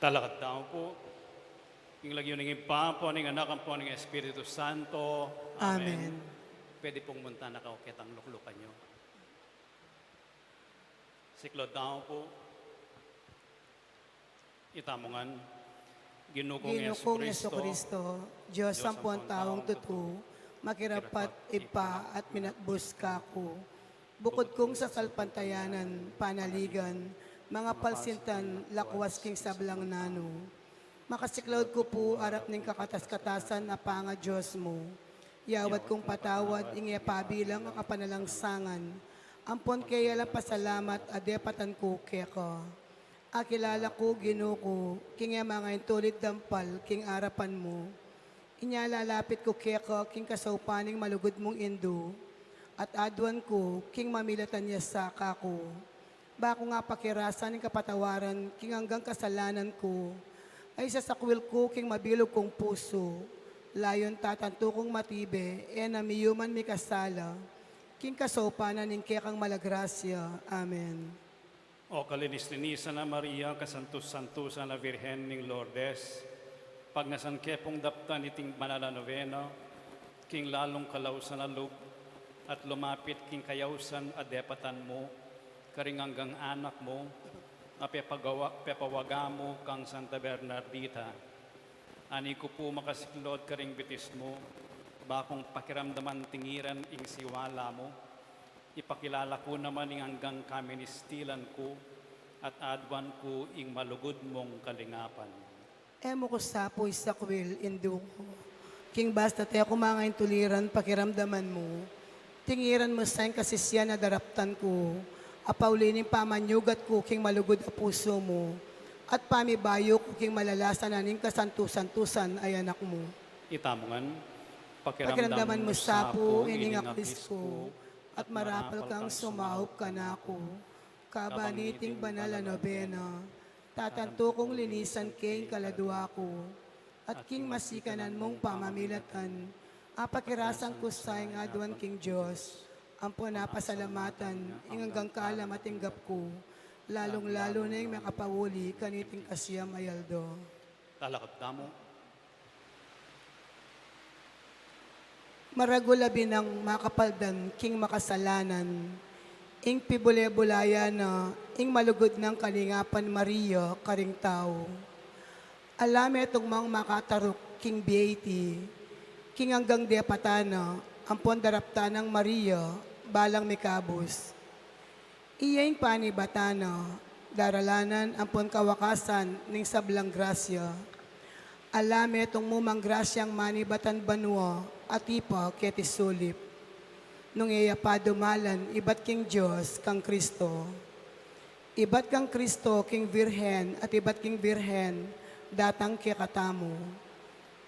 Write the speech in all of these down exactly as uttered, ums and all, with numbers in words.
Talakad tamu pu. King lagyu ning Ibpa, ampo ning Anak, ampo ning Espiritu Santo. Amen. Amen. Pwede pung munta na kayu ketang luklukan yu. Siklaud tamu pu. Itamu ngan. Ginu kung Ginu kung Jesucristo, Jesucristo, Dios Dios ampon ampon taung taung tutu, tutu, makirapat, makirapat Ibpa, Ibpa, at minatbus kaku. Bukud kung sasalpantayanan, panaligan, mangapalsintan, lakwas king sablang nanu. Makasiklaud ku pu arap ning kakatas-katasan a panga-Dios mu. Yawad kung patawad, ing e pabilang a kapanalangsangan. Ampon keya lang pasalamat a depatan ku keka. Akilala ku, Ginu ku, king e mangaintulid dampal king arapan mu. Inya lalapit ku keka king kasaupan ning malugud mung indu, at aduan ku king mamilatan ya sa kaku. Ba ku nga pakirasan ing kapatawaran king anggang kasalanan ku, ay sasakwil ku king mabilug kung pusu, layun tatantu kung matibe, e na miyuman mikasala, king kasaupan na ning kekang mala grasya. Amen. O kalinis-linisan a Maria, kasantos-santosan a Virgen ning Lourdes, pagnasan ke pung daptan iting banal a nobena, king lalung kalausan a lub, at lumapit king kayausan a depatan mu, karing anggang anak mu, a pepagawa-, pepawaga mu kang Santa Bernardita. Ani ku pu makasiklaud karing bitis mu, ba kung pakiramdaman tingiran ing siwala mu, ipakilala ku naman ing anggang kaministilan ku, at aduan ku ing malugud mung kalingapan. E mu ku sa pu isakwil, Indu ku. King basta te ku mangaintuliran pakiramdaman mu, tingiran mu sa ing kasisian a daraptan ku, a pauli ning pamanyugat ku king malugud a pusu mu, at pamibayu ku king malalasan na ning kasantos-santosan a Anak mu. Itamu ngan. Pakiramdaman mu sa pu ining aklis ku, at marapal kang sumaup kanaku. Kabang niting banal a nobena, tatantu kung linisan ke ing kaladua ku, at king masikanan mung pamamilatan, apakirasan ku sa ing aduan king Dios, ampon apasalamatan ing anggang kalam a tinggap ku, lalung-lalu na ing makapauli kaniting kasiam a aldo. Talakad tamu. Maragul a binang makapaldan king makasalanan, ing pibule-bulayan na ing malugud nang kalingapan Maria karing tau. Ala metung mang makataruk king bie iti, king anggang depatan na, ampon daraptan nang Maria, balang mikabus. Iya ing panibatan na, daralanan ampon kawakasan ning sablang grasya. Ala metung mu mang grasyang manibatan banua, at ipa keti sulip. Nung e ya pa dumalan ibat king Dios, kang Kristo. Ibat kang Kristo king Virgen, at ibat king Virgen, datang kekatamu.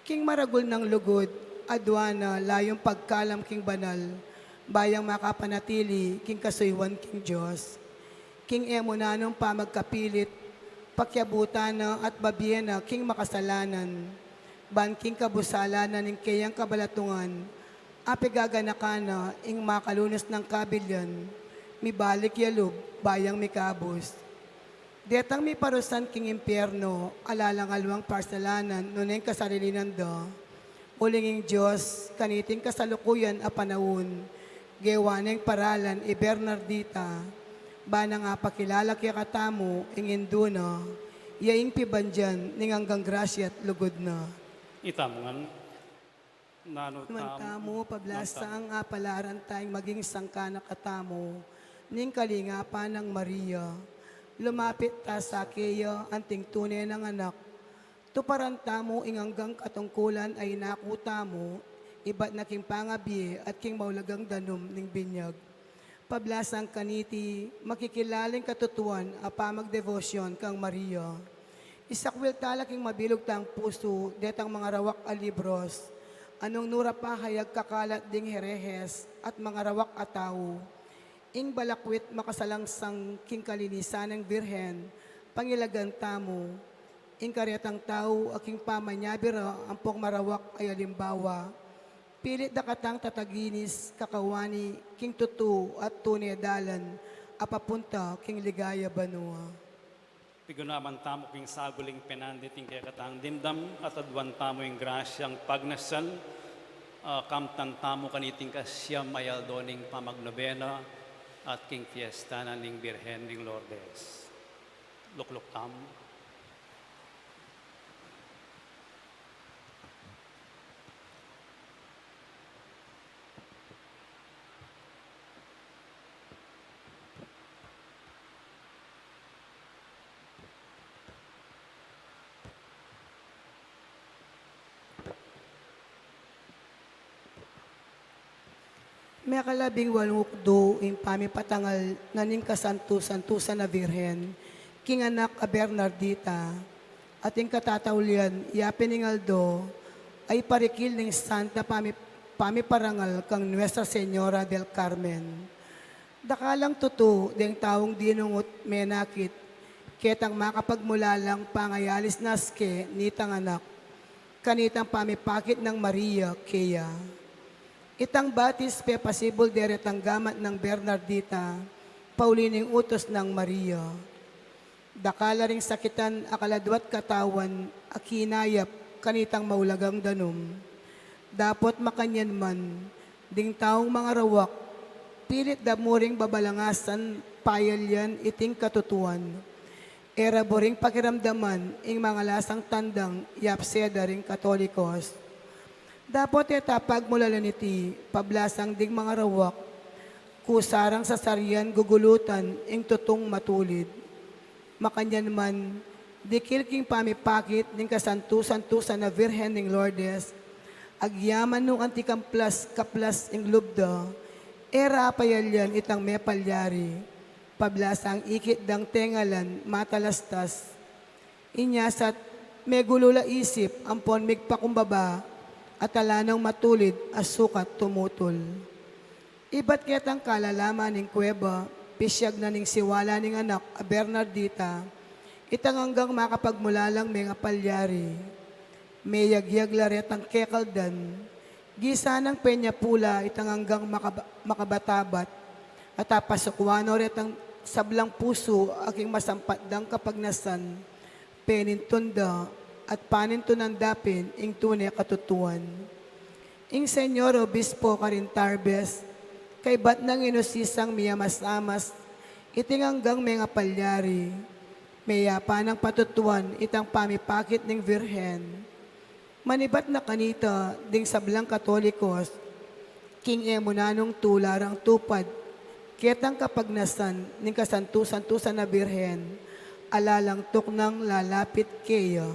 King maragul nang lugud, aduan na layung pagkalam king banal, ba yang makapanatili king kasuyuan king Dios. King e mu nanung pamagkapilit, pakiabutan na at babie na king makasalanan, ban king kabusalan na ning keyang kabalatungan, apigaganakan na ing makalunus nang kabilian, mibalik ya lub, ba yang mikabus. Detang miparusan king impiernu, ala lang alwang parsalanan, nune ing kasarilinan da. Uling ing Dios, kaniting kasalukuyan a panaun, gewa neng paralan i Bernardita, ba nang apakilala kekatamu ing indu na, ya ing pibandian ning anggang grasya at lugud na. Itamu ngan. Nanu tamu, pablasang apalaran tang maging sangkanak katamu ning kalingapan nang Maria. Lumapit ta sa keya anting tune nang anak. Tuparan tamu ing anggang katungkulan a inaku tamu, ibat na king pangabie at king maulagang danum ning binyag. Pablasang kaniti, makikilala ing katutuan a pamagdebosyon kang Maria. Isakwil tala king mabilug tang pusu detang mangarawak a libros, a nung nu ra pa hayag kakalat ding herehes at mangarawak a tau. Ing balakwit makasalangsang king kalinisan nang Birhen, pangilagan tamu. Ing karetang tau a king pamanyabi ra ampong marawak a alimbawa, pilit da katang tataginis, kakawani king tutu at tune dalan a papunta king ligaya banua. Pigunawan tamu king saguling penandit ing kekatang dimdam at aduan tamu ing grasyang pagnasan, ah, kamtan tamu kaniting kasiam a aldo ning pamagnobena at king fiesta na ning Birhen ning Lourdes. Lukluk tamu. Mekalabing walung ukdu ing pamipatangal na ning kasantu-santusan a Birhen king anak a Bernardita, at ing katataulian ya pin ning aldo ay parikil ning santa pami-, pamiparangal kang Nuestra Señora del Carmen. Dakalang tutu deng taung dinungut menakit ketang makapagmulalang pangayalis na aske nitang anak kanitang pamipakit nang Maria keya. Itang batis pepasibul deretang gamat nang Bernardita pauli ning utus nang Maria. Dakal la ring sakitan a kaladwa't katawan a kinayap kanitang maulagang danum. Dapot makanyan man, ding taung mangarawak, pilit da mu ring babalangasan payalyan iting katutuan. E ra buring pakiramdaman ing mangalasang tandang yapse da ring Katolikos. Dapot e ta pagmulalan iti, pablasang ding mangarawak, kusa rang sasarian gugulutan ing tutung matulid. Makanyan man, dikil king pamipakit ning kasantu-santusan a Virgen ning Lourdes, agyaman nung anti kaplas-kaplas ing lub da, e ra apayalyan itang mepalyari, pablasang ikit dang tengalan matalastas. Inya sa't megulu la isip ampon migpakumbaba, at ala nang matulid a sukat tumutul. Ibat ketang kalalaman ning kuweba, pisyag na ning siwala ning anak a Bernardita, itang anggang makapagmulalang mengapalyari. Meyagyag la retang kekaldan, gisa nang penyapu la itang anggang makaba-, makabatabat, at apasukuan no retang sablang pusu a king masampat dang kapagnasan, penintun da at panintunan da pin ing tune katutuan. Ing Señor Obispo karin Tarbes, kaybat nang inusisang miyamas-amas iting anggang mengapalyari, meyapa nang patutuan itang pamipakit ning Virgen. Manibat na kanita ding sablang Katolikos, king e mu nanung tula rang tupad ketang kapagnasan ning kasantu-santusan a Birhen, ala lang tuknang lalapit keya.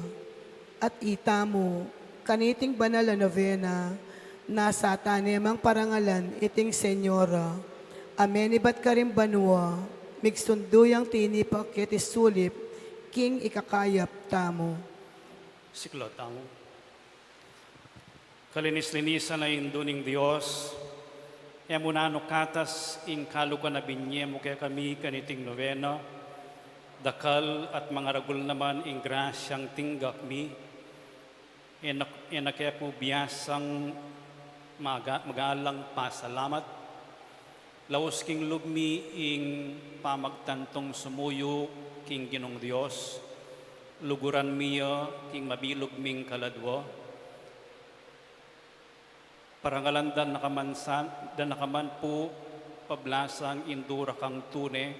At itamu, kaniting banal a novena, nasa tane mang parangalan iting Señora, a menibat karing banua, migsundu yang tinipa keti sulip king ikakayap tamu. Siklaud tamu. Kalinis-linisan a Indu ning Dios, e mu nanu katas ing kaluguran a binye mu kekami kaniting novena, dakal at mangaragul naman ing grasyang tinggap mi, e na, e na ke ku biyasang maga-, magalang pasalamat, laus king lub mi ing pamagtantung sumuyu king Ginung Dios, luguran mi ya king mabilug ming kaladua. Parangalan da na ka man san-, da na ka man pu pablasang Indu ra kang tune,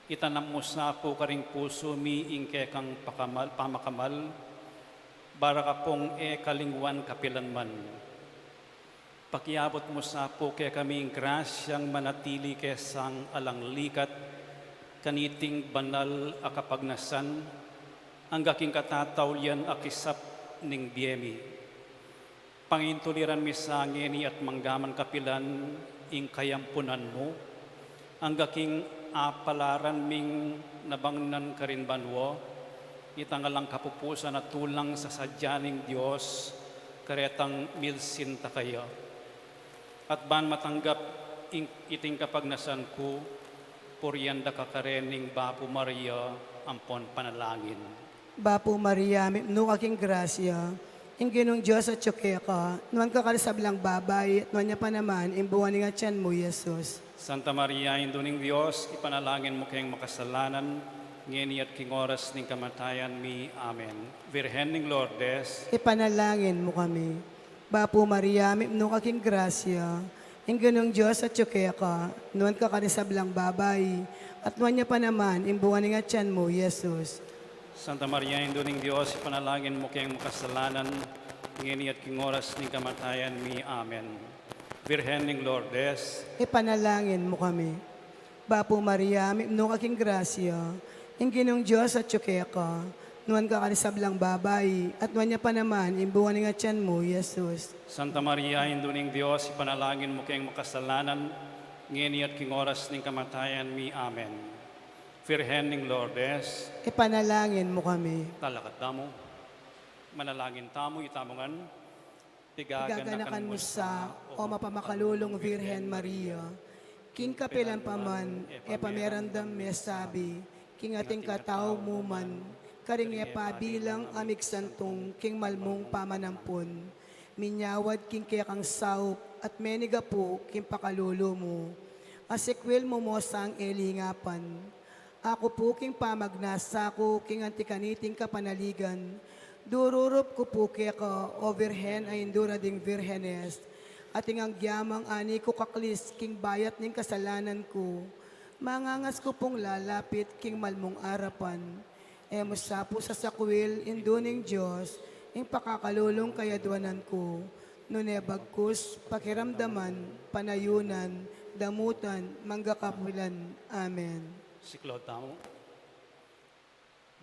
itanam mu sa pu karing pusu mi ing kekang pakamal-, pamakamal, bara ka pung e kalingwan kapilan man. Pakiabut mu sa pu kekami ing grasyang manatili ke sang alang likat kaniting banal a kapagnasan, angga king katataulian a kisap ning bie mi. Pangintuliran mi sa ngeni at manggaman kapilan ing kayampunan mu, angga king apalaran ming nabangnan karin banua, itang alang kapupusan a tulang sasadya ning Dios, karetang milsin ta kaya. At ban matanggap ing, iting kapagnasan ku, purian da ka karin ning Bapu Maria ampon panalangin. Bapu Maria, mipnu ka king grasya, ing Ginung Dios atyu keka, nuan ka karing sablang babai, at nuan ya pa naman ing bunga ning atyan mu, Jesus. Santa Maria, Indu ning Dios, ipanalangin mu keng makasalanan, ngeni at king oras ning kamatayan mi. Amen. Virgen ning Lourdes, ipanalangin mu kami. Bapu Maria, mipnu ka king grasya, ing Ginung Dios atyu keka, nuan ka karing sablang babai, at nuan ya pa naman ing bunga ning atian mu, Jesus. Santa Maria, Indu ning Dios, ipanalangin mu keng makasalanan, ngeni at king oras ning kamatayan mi. Amen. Virgen ning Lourdes, ipanalangin mu kami. Bapu Maria, mipnu ka king grasya, ing Ginung Dios atyu keka, nuan ka karing sablang babai, at nuan ya pa naman ing bunga ning atian mu, Jesus. Santa Maria, Indu ning Dios, ipanalangin mu keng makasalanan, ngeni at king oras ning kamatayan mi. Amen. Virgen ning Lourdes, ipanalangin mu kami. Talakad tamu. Manalangin tamu, itamu ngan. Pigaganakan mu sa, o mapamakalulung Virgen Maria, king kapilan pa man e pa meramdam mesabi king ating katau mu man, karing e pa bilang a migsantung king malmung pamanampun. Minyawad king kekang saup at menigapu king pakalulu mu. Asikwil mu mo sang e lingapan. Aku pu king pamagnasa ku king anti kaniting kapanaligan, dururup ku pu keka, o Virgen a Indu ra ding virgenes, at ing agyamang ani ku kaklis king bayat ning kasalanan ku, mangangas ku pung lalapit king malmung arapan. E mu sa pu sasakwil, Indu ning Dios, ing pakakalulung kayadwanan ku, nune bagkus pakiramdaman, panayunan, damutan, mangga kapilan. Amen. Siklaud tamu.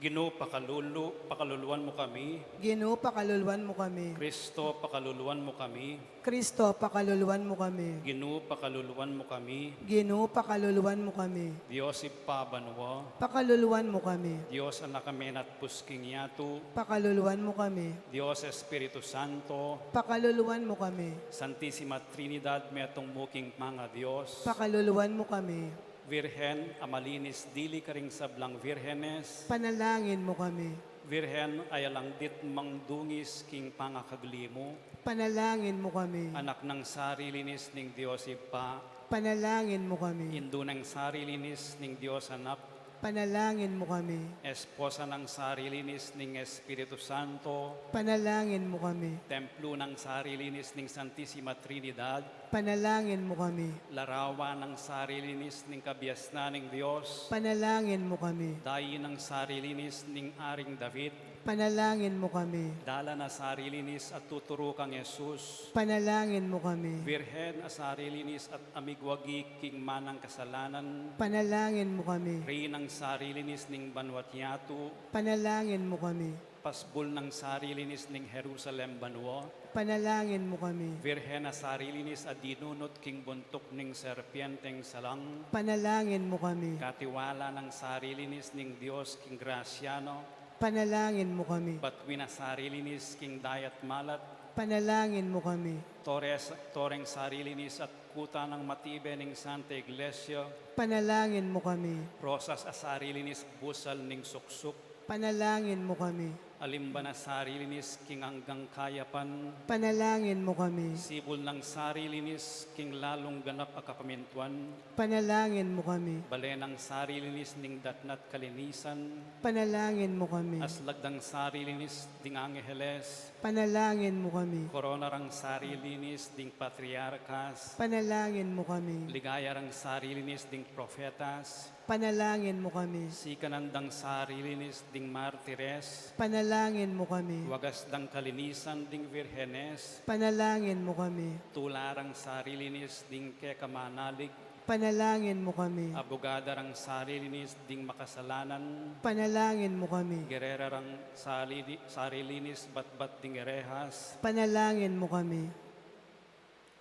Ginu, pakalulu, pakaluluan mu kami. Ginu, pakaluluan mu kami. Kristo, pakaluluan mu kami. Kristo, pakaluluan mu kami. Ginu, pakaluluan mu kami. Ginu, pakaluluan mu kami. Dios Ibpa banua, pakaluluan mu kami. Dios Anak a menatpus king yatu, pakaluluan mu kami. Dios Espiritu Santo, pakaluluan mu kami. Santisima Trinidad, metung mu king pangaDios, pakaluluan mu kami. Virgen a malinis dili karing sablang virgenes, panalangin mu kami. Virgen a alang ditmang dungis king pangakagli mu, panalangin mu kami. Anak nang sarilinis ning Dios Ibpa, panalangin mu kami. Indu nang sarilinis ning Dios Anak, panalangin mu kami. Esposa nang sarilinis ning Espiritu Santo, panalangin mu kami. Templo nang sarilinis ning Santisima Trinidad, panalangin mu kami. Larawan nang sarilinis ning kabiasnan ning Dios, panalangin mu kami. Dayi nang sarilinis ning Aring David, panalangin mu kami. Dalan a sarilinis a tuturu kang Jesus, panalangin mu kami. Virgen a sarilinis at amigwagi king manang kasalanan, panalangin mu kami. Reynang sarilinis ning banua't yatu, panalangin mu kami. Pasbul nang sarilinis ning Jerusalem banua, panalangin mu kami. Virgen a sarilinis a dinunut king buntuk ning serpienteng salang, panalangin mu kami. Katiwala nang sarilinis ning Dios king grasya na, panalangin mu kami. Batuan a sarilinis king daya't malat, panalangin mu kami. Torres, toreng sarilinis at kuta nang matibe ning Santa Iglesia, panalangin mu kami. Rosas a sarilinis busal ning suksuk, panalangin mu kami. Alimban a sarilinis king anggang kayapan, panalangin mu kami. Sibul nang sarilinis king lalung ganap a kapamintuan, panalangin mu kami. Bale nang sarilinis ning datna't kalinisan, panalangin mu kami. Aslag dang sarilinis ding angeles, panalangin mu kami. Korona rang sarilinis ding patriarkas, panalangin mu kami. Ligaya rang sarilinis ding profetas, panalangin mu kami. Sikanan dang sarilinis ding martires, panalangin mu kami. Wagas dang kalinisan ding virgenes, panalangin mu kami. Tula rang sarilinis ding kekamanalig, panalangin mu kami. Abugada rang sarilinis ding makasalanan, panalangin mu kami. Gerera rang sarili-, sarilinis batbat ding erehas, panalangin mu kami.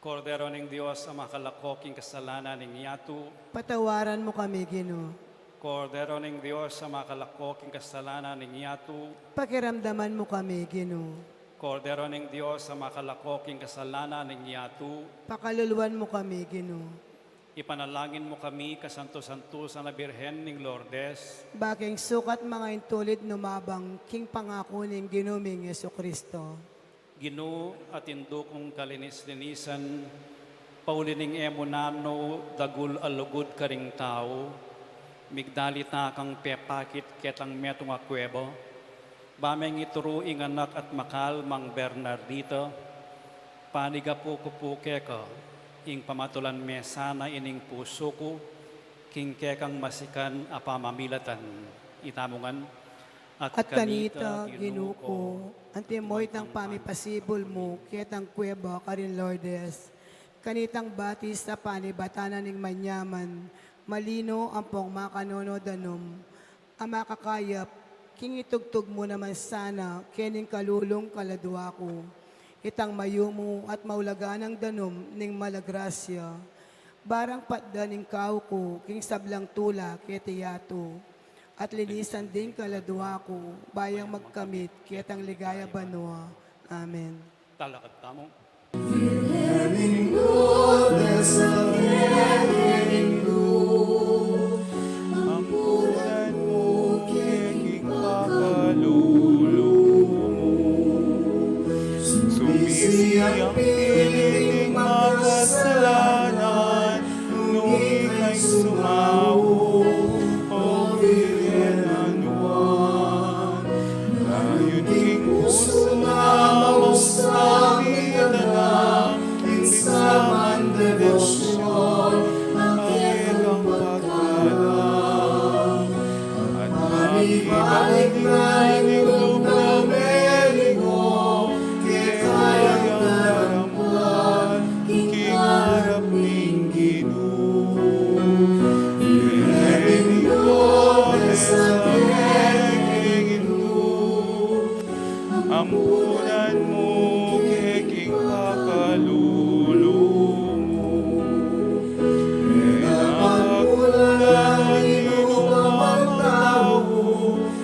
Kordero ning Dios a makalako king kasalanan ning yatu, patawaran mu kami, Ginu. Kordero ning Dios a makalako king kasalanan ning yatu, pakiramdaman mu kami, Ginu. Kordero ning Dios a makalako king kasalanan ning yatu, pakaluluan mu kami, Ginu. Ipanalangin mu kami, kasanto-santusan a Birhen ning Lourdes, ba king sukat manga intulid numabang king pangaku ning Ginu ming Jesucristo. Ginu at Indu kung kalinis-linisan, pauli ning e mu nanu dagul a lugud karing tau, Migdali ta kang pepakit ketang metung a kueba, ba meng ituru ing anak at makal mang Bernardita, panigapu ku pu keka, ing pamatulan me sana ining pusu ku, king kekang masikan a pamamilatan. Itamu ngan. At kanita, Ginu ku, antimo itang pamipasibul mu ketang kueba karin Lourdes, kanitang batis a panibatan na ning manyaman, malino ampong makanunu danum, a makakayap, king itugtug mu naman sana kening kalulung kaladua ku itang mayumu at maulagang danum ning malagrasya, barang patdan ing kau ku king sablang tula keti yatu, at linisan ding kaladua ku, ba yang magkamit ketang ligaya banua. Amen. Talakad tamu. Virgen Lourdes, Virgen Lourdes, ampunan mu keng pakalulu mu. Sumisiang piling makasalanan, nung ika'y sumau, O Virgen Nuan. Dayun king pusu na mausang mitala, ing saman debosyon, a kekang pagkalang. At manibalik na ing lub nang melingu, kekayang daramdaman, king arap ning Ginu. Virgen Lourdes, Virgen Lourdes, ampunan mu keng pakalulu mu. E na pakulang ing lumang tau,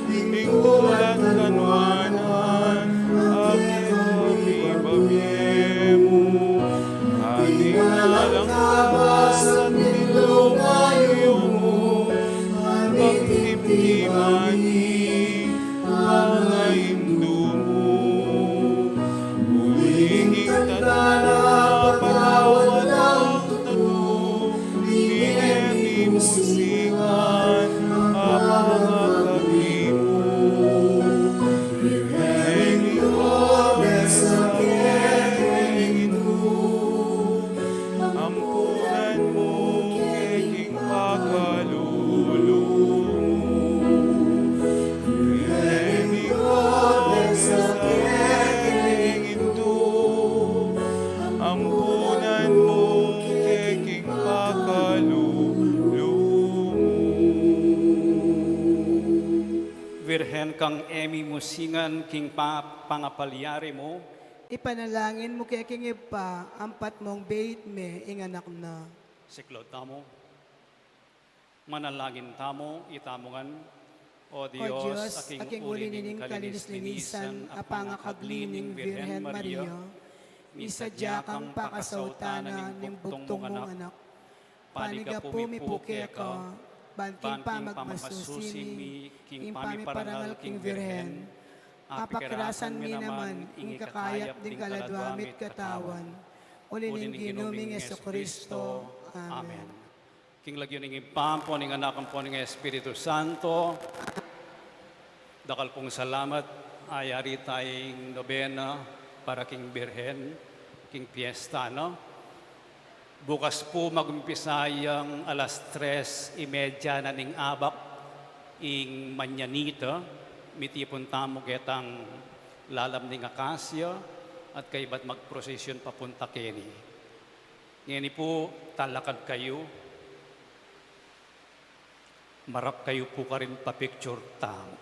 ing tula't kanuanan, a kekami babie mu. Ating alang kabas at minlung a yumu, ating timtiman ing pangaindu mu. Uling ing tanda na patawad na tatu, ing e mu singan a pangakabli mu. Virgen Lourdes, Virgen Lourdes, ampunan mu keng pakalulu mu. Virgen Lourdes, Virgen Lourdes, ampunan mu keng pakalulu mu. Virgen, kang e mi mu singan king pa-, pangapalyari mu, ipanalangin mu ke king Ibpa ing patmung beit me ing anak na. Siklaud tamu. Manalangin tamu, itamu ngan. O Dios, a king uli ning kalinis-linisan a pangakabli ning Virgen Maria, misadya kang pakasautanan ning bugtung mung anak. Panigapu mi pu keka, ban king pamagmasusi mi king pamiparangal king Virgen, apakirasan mi naman ing ikakayap ding kaladua mi't katawan. Uli ning Ginu ming Jesucristo. Amen. King lagyu ning Ibpa, ampo ning Anak, ampo ning Espiritu Santo. Dakal pung salamat, ayari tayang nobena para king Birhen, king piesta, no? Bukas pu, mag-umpisa yang alas tres y media na ning abak, ing Mañanita, mitipun tamu ketang lalam ning akasya, at kaybat magprosesyon papunta keni. Ngeni pu, talakad kayu. Marap kayu pu karin pa-picture tamu.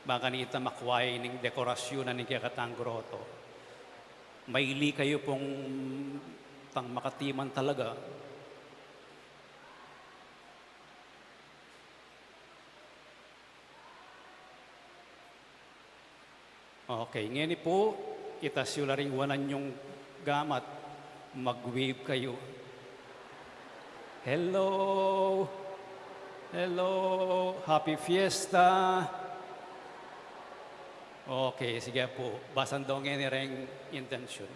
Bang kanita makuai ning dekorasyun na ning kekatang groto. Maili kayu pung tang makatiman talaga. Okay, ngeni pu, itas yu la ring wanan yung gamat, mag-wave kayu. Hello! Hello! Happy Fiesta! Okay, sige pu. Basan do ngeni reng intention.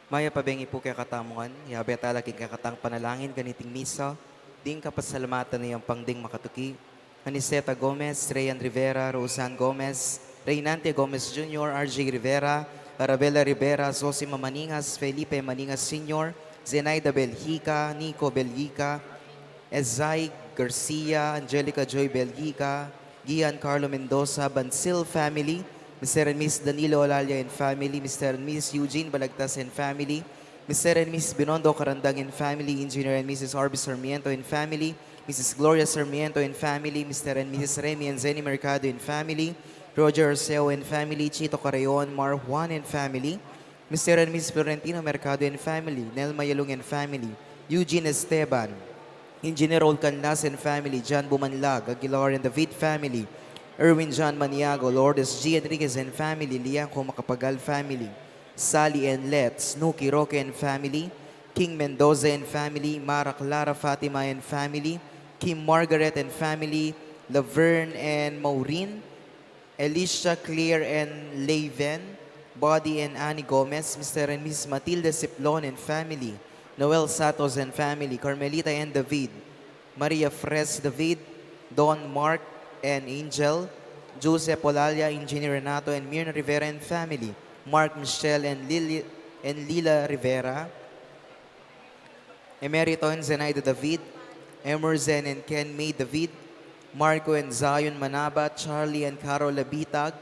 Mayap a bengi pu kekatamu ngan, yabe tala king kekatang panalangin kaniting misa, ding kapasalamatan ning pangding makatuki, Aniceta Gomez, Rayan Rivera, Roseanne Gomez, Reynante Gomez Junior, R J Rivera, Arabella Rivera, Zosima Maningas, Felipe Maningas Senior, Zenaida Belgica, Nico Belgica, Ezai Garcia, Angelica Joy Belgica, Gian Carlo Mendoza, Bansil family, Mister and Miss Danilo Olalia and family, Mister and Miss Eugene Balagtas and family, Mister and Miss Binondo Carandang and family, Engineer and Missus Arby Sarmiento and family, Missus Gloria Sarmiento and family, Mister and Missus Remy and Zenny Mercado and family, Roger Arceo and family, Chito Carreon, Mar Juan and family, Mister and Miss Florentino Mercado and family, Nelma Yalung and family, Eugene Esteban, Engineer Raul Canlas and family, John Bumanlag, Aguilar and David family, Erwin John Maniago, Lourdes G. Enriquez and family, Lianco Macapagal family, Sally and Let, Snooki Roque and family, King Mendoza and family, Mara Clara Fatima and family, Kim Margaret and family, Laverne and Maureen, Alicia, Claire, and Laven, Buddy and Annie Gomez, Mister and Miss Matilde Siplon and family, Noel Santos and family, Carmelita and David, Maria Fres David, Don Mark and Angel, Joseph Olalia, Engineer Renato and Mirna Rivera and family, Mark Michelle and Lili, and Lila Rivera, Emerito and Zenaida David, Emerson and Ken May David, Marco and Zion Manaba, Charlie and Carol Labitag,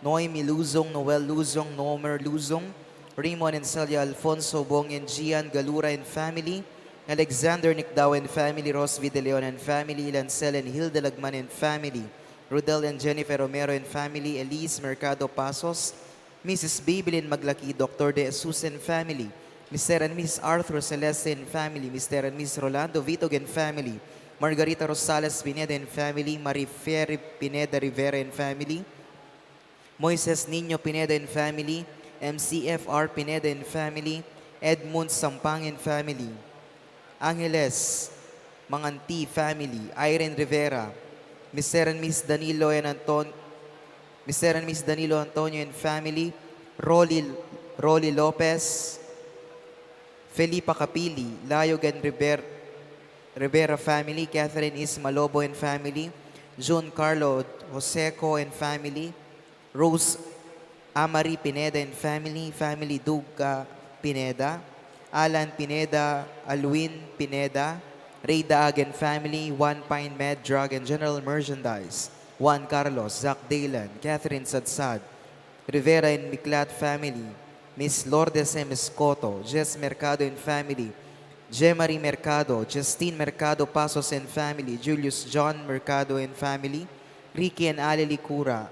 Noemi Luzon, Noel Luzon, Nomer Luzon, Raymond and Celia Alfonso, Bong and Gian Galura and family, Alexander Nicdao and family, Rosvi De Leon and family, Lancel and Hilda Lagman and family, Rodel and Jennifer Romero and family, Elise Mercado Pasos, Missus Bibilin Maglaki, Doctor De Jesus and family, Mister and Missus Arthur Celeste and family, Mister and Missus Rolando Vitog and family, Margarita Rosales Pineda and family, Marie Ferry Pineda Rivera and family, Moises Niño Pineda and family, M C F R Pineda and family, Edmund Sampang and family, Angeles Manganti family, Irene Rivera, Mister and Miss Danilo and Anton-, Mister and Miss Danilo Antonio and family, Rolly, Rolly Lopez, Felipa Capili, Layog and River-, Rivera family, Catherine Isma Lobo and family, June Carlo Joseco and family, Rose Amari Pineda and family, family Duga Pineda, Alan Pineda, Alwin Pineda, Ray Daag and family, One Pine Med Drug and General Merchandise, Juan Carlos, Zach Daylan, Catherine Sadsad, Rivera and Miklat family, Miss Lourdes M. Escoto, Jess Mercado and family, Jemary Mercado, Justine Mercado Pasos and family, Julius John Mercado and family, Ricky and Ali Licura,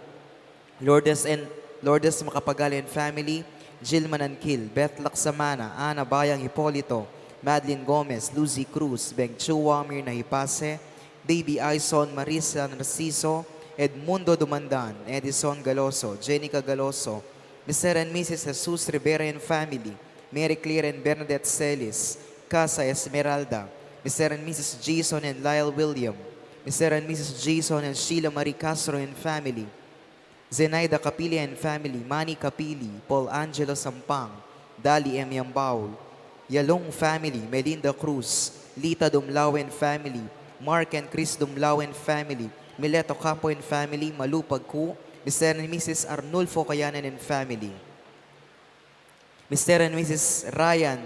Lourdes and, Lourdes Macapagal and family, Jill Mananquil, Beth Laxamana, Ana Bayang Hipolito, Madeline Gomez, Lucy Cruz, Beng Chua, Mirna Hipase, Baby Aison, Marisa Narciso, Edmundo Dumandan, Edison Galoso, Jenica Galoso, Mister and Missus Jesus Rivera and family, Mary Claire and Bernadette Celis, Casa Esmeralda, Mister and Missus Jason and Lyle William, Mister and Missus Jason and Sheila Marie Castro and family, Zenaida Capili and family, Manny Capili, Paul Angelo Sampang, Dali M. Yambao, Yalong family, Melinda Cruz, Lita Dumlao and family, Mark and Chris Dumlao and family, Mileto Campo and family, Malu Pagku, Mister and Missus Arnulfo Kayanan and family. Mister and Missus Ryan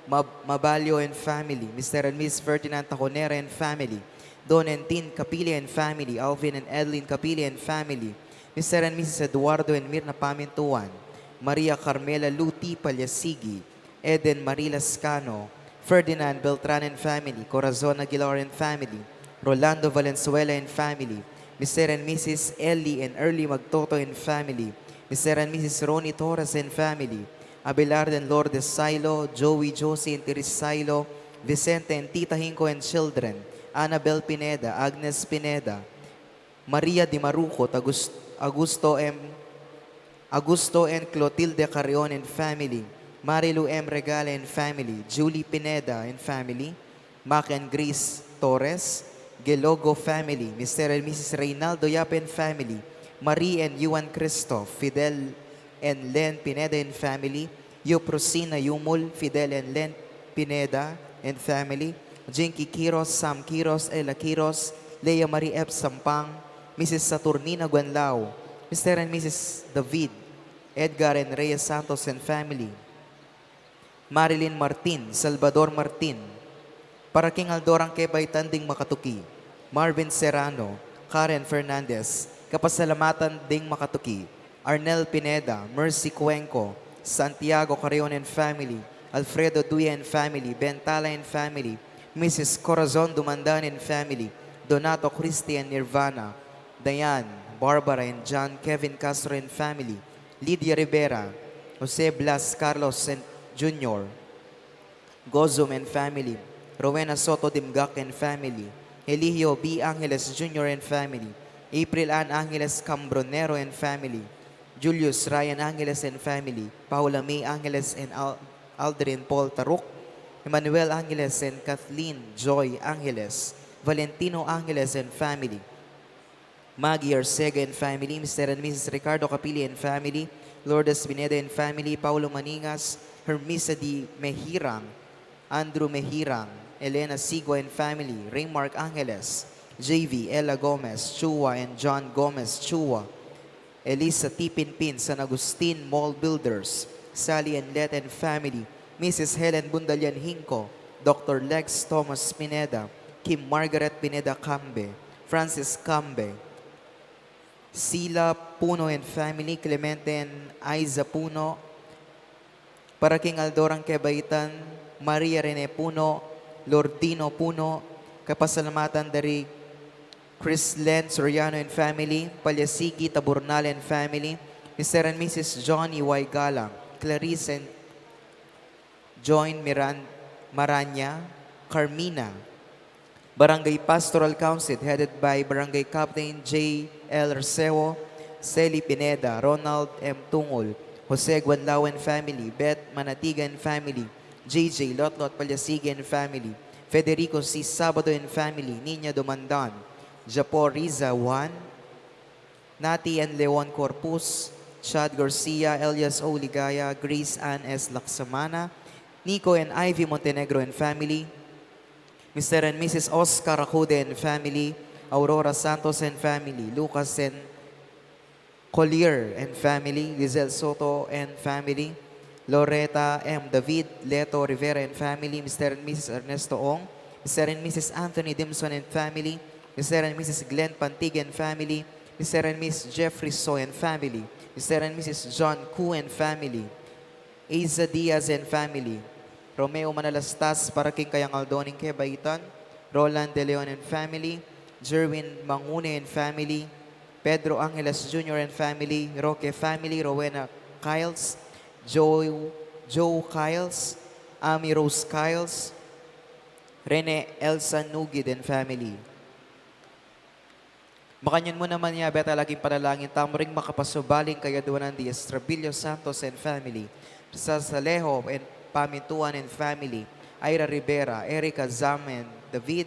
Mab-, Mabalio and family, Mister and Missus Ferdinand Taconera and family, Don and Tin Capili and family, Alvin and Adeline Capili and family, Mister and Missus Eduardo and Mirna Pamintuan, Maria Carmela Luti Palyasigi, Eden Marie Lascano, Ferdinand Beltran and family, Corazon Aguilar and family, Rolando Valenzuela and family, Mister and Missus Ellie and Early Magtoto and family, Mister and Missus Ronnie Torres and family, Abelard and Lourdes Silo, Joey, Josie and Teres Silo, Vicente and Tita Hinko and children, Annabel Pineda, Agnes Pineda, Maria Di Marucot, Agus-, Augusto M. Augusto and Clotilde Carrion and family, Marilu M. Regala and family, Julie Pineda and family, Mac and Grace Torres, Gelogo family, Mister and Missus Reynaldo Yap and family, Marie and Juan Cristo, Fidel and Len Pineda and family, Yuprusina Yumul, Fidel and Len Pineda and family, Jinky Quiros, Sam Quiros, Ella Quiros, Lea Marie F. Sampang, Missus Saturnina Guanlao, Mister and Missus David, Edgar and Reyes Santos and family, Marilyn Martin, Salvador Martin, para king aldo rang kebaitan ding makatuki, Marvin Serrano, Karen Fernandez, kapasalamatan ding makatuki, Arnel Pineda, Mercy Cuenco, Santiago Carrion and family, Alfredo Duya and family, Bentala and family, Missus Corazon Dumandan and family, Donato Christian Nirvana, Diane, Barbara and John Kevin Castro and family, Lydia Rivera, Jose Blas Carlos and Junior, Gozum and family, Rowena Soto Dimgak and family, Eligio B. Angeles Junior and family, April Ann Angeles Cambronero and family, Julius Ryan Angeles and family, Paula May Angeles and Al- Aldrin Paul Taruk, Emmanuel Angeles and Kathleen Joy Angeles, Valentino Angeles and family, Maggie Arcega and family, Mister and Missus Ricardo Capili and family, Lourdes Pineda and family, Paulo Maningas, Hermisa D. Mehirang, Andrew Mehirang, Elena Sigua and family, Raymark Angeles, J V, Ella Gomez Chua and John Gomez Chua, Elisa T. Pinpin, San Agustin Mall Builders, Sally and Let and family, Missus Helen Bundalian Hinco, Doctor Lex Thomas Pineda, Kim Margaret Pineda Cambe, Francis Cambe, Sila Puno and family, Clemente and Aiza Puno, para king aldo rang kebaitan, Maria Rene Puno, Lordino Puno, kapasalamatan da ri Chris Len Soriano and family, Palyasigi Taburnal and family, Mister and Missus Johnny Y. Galang, Clarice and Join Miran-, Maranya, Carmina, Barangay Pastoral Council headed by Barangay Captain J. L. Arceo, Sally Pineda, Ronald M. Tungol, Jose Guanlao and family, Beth Manatiga and family, J J Lotlot Palyasigi and family, Federico C. Sabado and family, Nina Dumandan, Japor Riza Juan, Nati and Leon Corpus, Chad Garcia, Elias O. Ligaya, Grace Ann S. Laksamana, Nico and Ivy Montenegro and family, Mister and Missus Oscar Acude and family, Aurora Santos and family, Lucas and Collier and family, Lizelle Soto and family, Loretta M. David, Leto Rivera and family, Mister and Missus Ernesto Ong, Mister and Missus Anthony Dimson and family, Mister and Missus Glenn Pantig and family, Mister and Miss Jeffrey So and family, Mister and Missus John Ku and family, Isa Diaz and family, Romeo Manalastas para king kayang aldo ning kebaitan, Roland De Leon and family, Jerwin Mangune and family, Pedro Angeles Junior and family, Roque family, Rowena Kiles, Joe, Joe Kiles, Amy Rose Kiles, Rene Elsa Nugid and family. Makanyan mu naman ya, beta laging panalangin tamu ring makapasubaling kayadwanan di Estrabillo Santos and family, Rizal Salejo and Pamintuan and family, Ira Rivera, Erica Zam and David,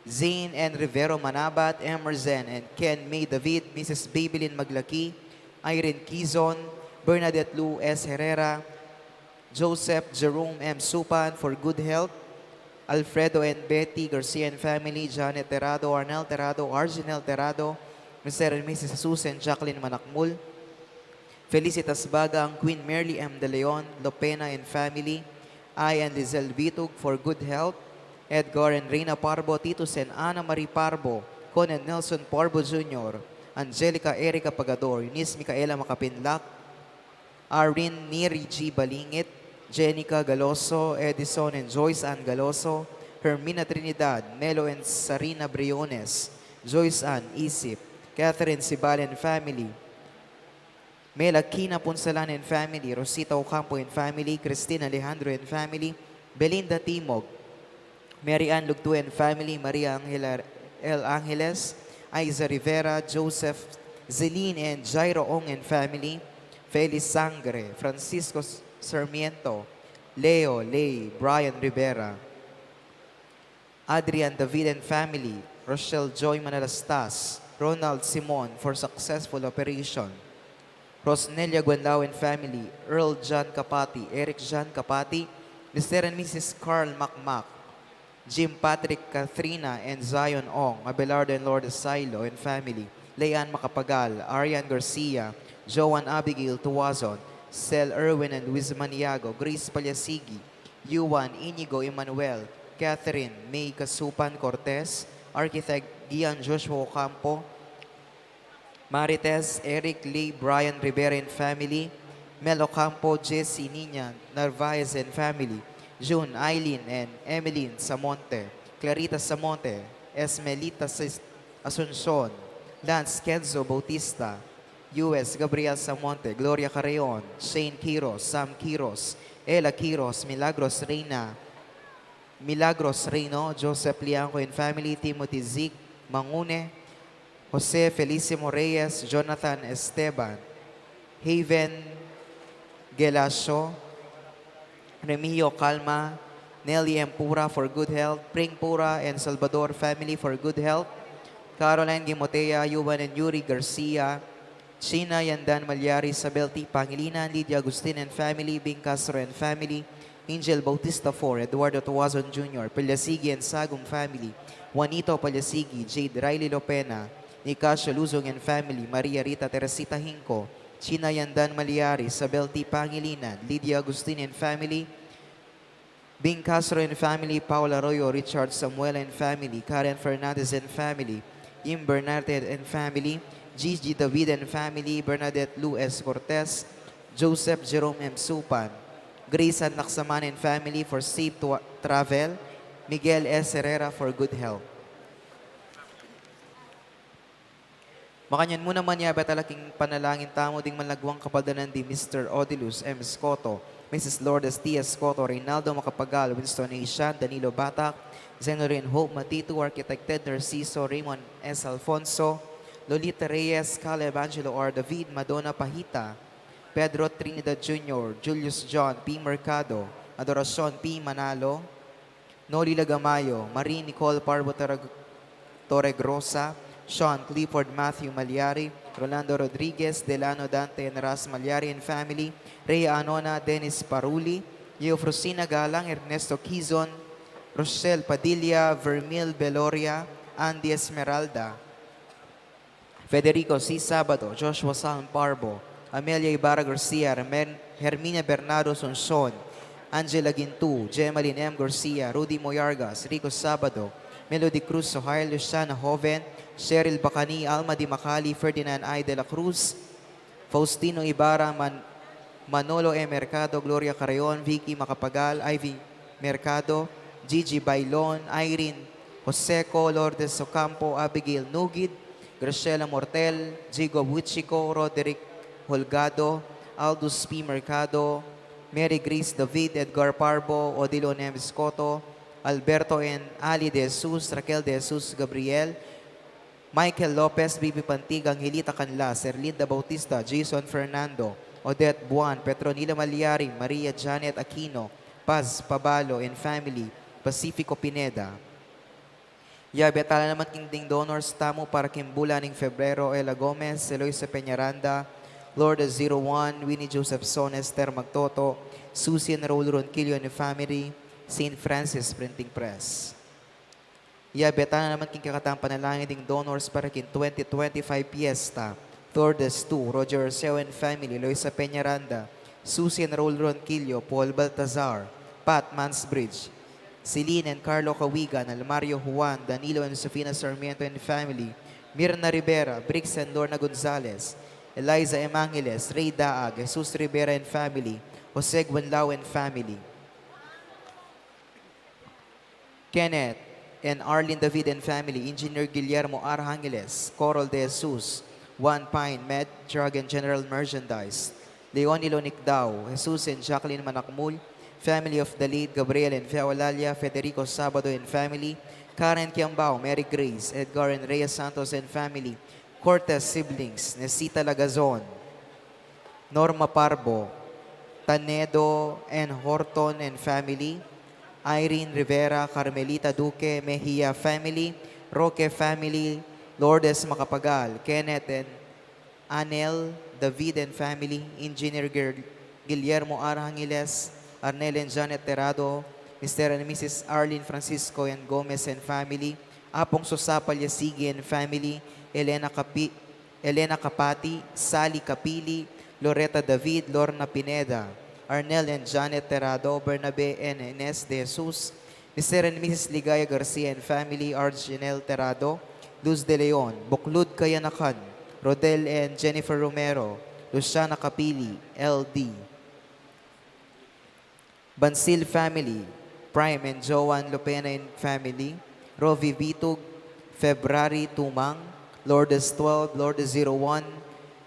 Zane and Rivero Manabat, Emerson and Ken May David, Missus Babylin Maglaki, Irene Kizon, Bernadette Lou S. Herrera, Joseph Jerome M. Supan for good health, Alfredo and Betty Garcia and family, Janet Terado, Arnel Terado, Arginel Terado, Mister and Missus Susan Jacqueline Manakmul, Felicitas Bagang, Queen Merly M. De Leon, Lopena and family, I and Lizelle Vitug for good health, Edgar and Reina Parbo, Titus and Ana Marie Parbo, Con and Nelson Parbo Junior, Angelica Erica Pagador, Eunice Micaela Makapinlak, Arlene Neri G. Balingit, Jenica Galoso, Edison and Joyce Ann Galoso, Hermina Trinidad, Melo and Sarina Briones, Joyce Ann Isip, Catherine Sibal and family, Mela Kina Punsalan and family, Rosita Ocampo and family, Christine Alejandro and family, Belinda Timog, Mary Ann Lugtue and family, Maria Angela L. Angeles, Aiza Rivera, Joseph Zelin and Jairo Ong and family, Felix Sangre, Francisco S-, Sarmiento, Leo, Lay, Brian Rivera, Adrian David and family, Rochelle Joy Manalastas, Ronald Simon for successful operation, Rosnelia Guenlao and family, Earl John Capati, Eric John Capati, Mister and Missus Carl Macmac, Jim Patrick, Katrina and Zion Ong, Abelardo and Lourdes Silo and family, Leanne Macapagal, Arian Garcia, Joan Abigail Tuazon, Sel Erwin and Luis Maniago, Grace Palyasigi, Yuan Inigo Emmanuel, Catherine May Casupan Cortez, Architect Gian Joshua Ocampo, Marites Eric Lee Brian Rivera and family, Mel Ocampo, Jesse Nina Narvaez and family, June, Eileen and Emeline Samonte, Clarita Samonte, Esmelita Sis-, Asuncion, Lance Kenzo Bautista, U S Gabriel Samonte, Gloria Carreon, Shane Quiros, Sam Quiros, Ella Quiros, Milagros Reina, Milagros Reyno, Joseph Liangco and family, Timothy Zig Mangune, Jose Felicimo Reyes, Jonathan Esteban, Haven Gelasio, Remio Calma, Nelly M. Pura for good health, Pring Pura and Salvador family for good health, Caroline Gimotea, Yuan and Yuri Garcia, China Yandan Malyari, Isabel T. Pangilinan, Lydia Agustin and family, Bing Castro and family, Angel Bautista four, Eduardo Tuazon Junior, Palyasigi and Sagum family, Juanito Palyasigi, Jade Riley Lopena, Nicasio Luzon and family, Maria Rita Teresita Hinco, China Yandan Malyari, Isabel T. Pangilinan, Lydia Agustin and family, Bing Castro and family, Paul Arroyo, Richard Samuel and family, Karen Fernandez and family, Im Bernadette and family, Gigi David and family, Bernadette Lu S. Cortez, Joseph Jerome M. Supan, Grace Ann Laksaman and family for safe to travel, Miguel S. Herrera for good health. Makanyan mu naman, yabe tala king panalangin tamu ding malagwang kapaldanan di Mister Odilus M. Escoto, Missus Lourdes T. Escoto, Reynaldo Macapagal, Winston A. Shan, Danilo Batak, Zenorine Hope Matitu, Architect Ted Narciso, Raymond S. Alfonso, Lolita Reyes, Caleb Angelo R. David, Madonna Pahita, Pedro Trinidad Junior, Julius John P. Mercado, Adoracion P. Manalo, Noli Lagamayo, Marie Nicole Parbo Torreg-, Torregrosa, Sean Clifford Matthew Malyari, Rolando Rodriguez, Delano Dante and Ras Malyari and family, Rhea Anona, Dennis Paruli, Eufrosina Galang, Ernesto Quizon, Rochelle Padilla, Vermil Beloria, Andy Esmeralda, Federico C. Sabado, Joshua Sam Parbo, Amelia Ibarra Garcia, Hermen-, Herminia Bernardo Asuncion, Angela Gintu, Gemaline M. Garcia, Rudy Moyargas, Rico Sabado, Melody Cruz Sohail, Luciana Joven, Cheryl Bacani, Alma Di Macali, Ferdinand I. de la Cruz, Faustino Ibarra, Man-, Manolo E. Mercado, Gloria Carreon, Vicky Macapagal, Ivy Mercado, Gigi Bailon, Irene Joseco, Lourdes Ocampo, Abigail Nugid, Graciela Mortel, Jigo Buchico, Roderick Holgado, Aldous P. Mercado, Mary Grace David, Edgar Parbo, Odilon M. Escoto, Alberto and Ali De Jesus, Raquel De Jesus Gabriel, Michael Lopez, Bibi Pantiga, Angelita Canlas, Erlinda Bautista, Jason Fernando, Odette Buan, Petronila Malyari, Maria Janet Aquino, Paz Pabalo and family, Pacifico Pineda. Yabe tala naman king ding donors tamu para king bulan ning Febrero: Ella Gomez, Eloisa Peñaranda, Lourdes zero one, Winnie Josephson, Esther Magtoto, Susie and Raul Ronquillo and family, Saint Francis Printing Press. Yabe tala naman king kekatang panalangin ding donors para king twenty twenty-five Fiesta: Lourdes two, Roger Arceo and family, Loisa Peñaranda, Susie and Raul Ronquillo, Paul Baltazar, Pat Mansbridge, Celine and Carlo Cawigan, Almario Juan, Danilo and Sofina Sarmiento and family, Mirna Rivera, Briggs and Lorna Gonzalez, Eliza M. Angeles, Ray Daag, Jesus Rivera and family, Jose Guenlao and family. Kenneth and Arlene David and family, Engineer Guillermo R. Angeles, Coral De Jesus, Juan Pine, Med, Drug and General Merchandise, Leonilo Nicdao, Jesus and Jacqueline Manakmul, family of the late Gabriel and Fea Olalia, Federico Sabado and family, Karen Kiambao, Mary Grace, Edgar and Rhea Santos and family, Cortez siblings, Nesita Lagazon, Norma Parbo, Tanedo and Horton and family, Irene Rivera, Carmelita Duque, Mejia family, Roque family, Lourdes Macapagal, Kenneth and Anel David and family, Engineer Guil-, Guillermo R. Angeles, Arnel and Janet Terrado, Mister and Missus Arlene Francisco and Gomez and family, Apong Sosa Palyasigi and family, Elena Capi-, Elena Capati, Sally Capili, Loretta David, Lorna Pineda, Arnel and Janet Terrado, Bernabe and Ines de Jesus, Mister and Missus Ligaya Garcia and family, Arginel Terrado, Luz de Leon, Buklud Kayanakan, Rodel and Jennifer Romero, Luciana Capili, L D. Bansil family, Prime and Joan Lopena and family, Rovi Bitug, February Tumang, Lourdes twelve, Lourdes zero one,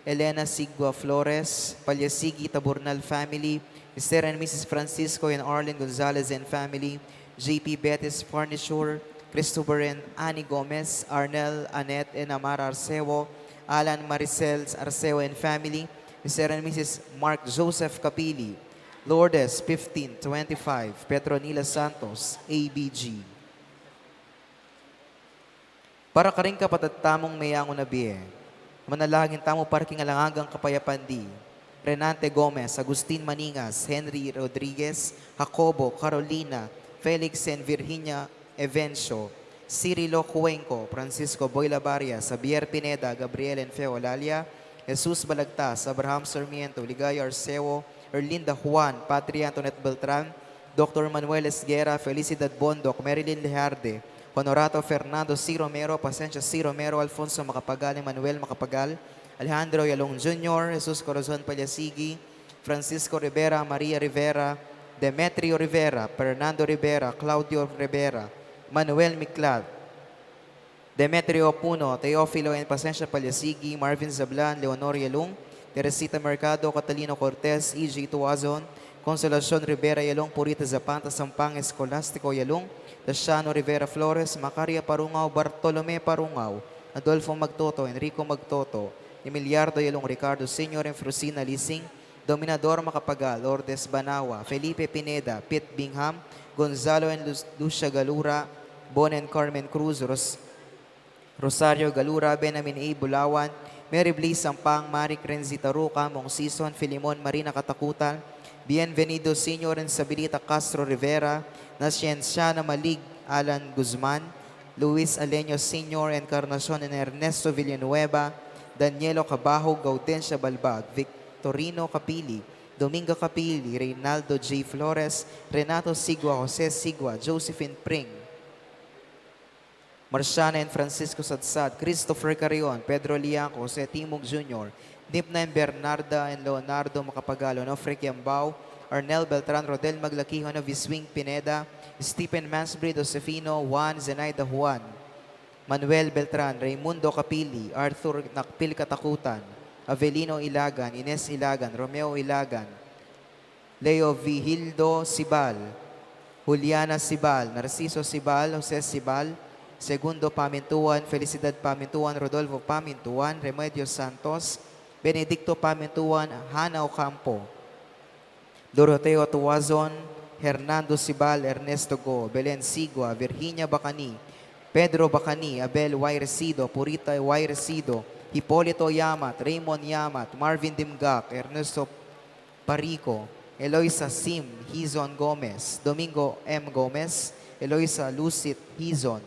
Elena Sigua Flores, Palyasigi Taburnal family, Mister and Missus Francisco and Arlene Gonzalez and family, J P Betis Furniture, Christopher and Annie Gomez, Arnel, Annette and Amara Arceo, Alan Maricel Arceo and family, Mister and Missus Mark Joseph Capili, Lourdes fifteen twenty-five, Petronila Santos, A B G. Para karing kapatad tamung meyangu na bie, manalangin tamu para king alang anggang kapayapan di Renante Gomez, Agustin Maningas, Henry Rodriguez, Jacobo, Carolina, Felix and Virginia Evencio, Cirilo Cuenco, Francisco Boy Labaria, Javier Pineda, Gabriel and Feo Lalia, Jesus Balagtas, Abraham Sarmiento, Ligaya Arceo, Erlinda Juan, Patria Antoinette Beltran, Doctor Manuel Esguerra, Felicidad Bondoc, Marilyn Lejarde, Honorato Fernando C. Romero, Pasencio C. Romero, Alfonso Macapagal, Emmanuel Macapagal, Alejandro Yalong Junior, Jesus Corazon Palyasigi, Francisco Rivera, Maria Rivera, Demetrio Rivera, Fernando Rivera, Claudio Rivera, Manuel Miclad, Demetrio Puno, Teofilo and Pasencio Palyasigi, Marvin Zablan, Leonor Yalung, Teresita Mercado, Catalino Cortez, E J Tuazon, Consolacion Rivera Yalung, Purita Zapanta Sampang, Escolastico Yalung, Daciano Rivera Flores, Macaria Parungao, Bartolome Parungao, Adolfo Magtoto, Enrico Magtoto, Emiliardo Yalung, Ricardo Senior and Frusina Lising, Dominador Macapagal, Lourdes Banawa, Felipe Pineda, Pete Bingham, Gonzalo and Lu-, Lucia Galura, Bon and Carmen Cruz, Ros-, Rosario Galura, Benjamin A. Bulawan, Mary Blaze Sampang, Maric Renzi Taruca, Mong Sison, Filimon Marina Katakutan, Bienvenido Senior and Sabilita Castro Rivera, Nascienciana Malig, Alan Guzman, Luis Aleño Senior, Encarnacion and Ernesto Villanueva, Danielo Cabajo, Gaudencia Balbag, Victorino Capili, Domingo Capili, Reynaldo J. Flores, Renato Sigua, Jose Sigua, Josephine Pring, Marciana and Francisco Sadsad, Christopher Carrion, Pedro Liaco, Jose Timog Junior, Nipna and Bernarda and Leonardo Macapagal, Onofre Kiambao, Arnel Beltran, Rodel Maglaki, Honoviswing Pineda, Stephen Mansbrid, Josefino Juan, Zenaida Juan, Manuel Beltran, Raimundo Capili, Arthur Nakpil Katakutan, Avelino Ilagan, Ines Ilagan, Romeo Ilagan, Leo Vigildo Sibal, Juliana Sibal, Narciso Sibal, Jose Sibal, Segundo Pamintuan, Felicidad Pamintuan, Rodolfo Pamintuan, Remedios Santos, Benedicto Pamintuan, Hana Ocampo, Doroteo Tuazon, Hernando Sibal, Ernesto Go, Belen Sigua, Virginia Bacani, Pedro Bacani, Abel Y. Resido, Purita Y. Resido, Hipolito Yamat, Raymond Yamat, Marvin Dimgak, Ernesto Parico, Eloisa Sim Hizon Gomez, Domingo M. Gomez, Eloisa Lucit Hizon,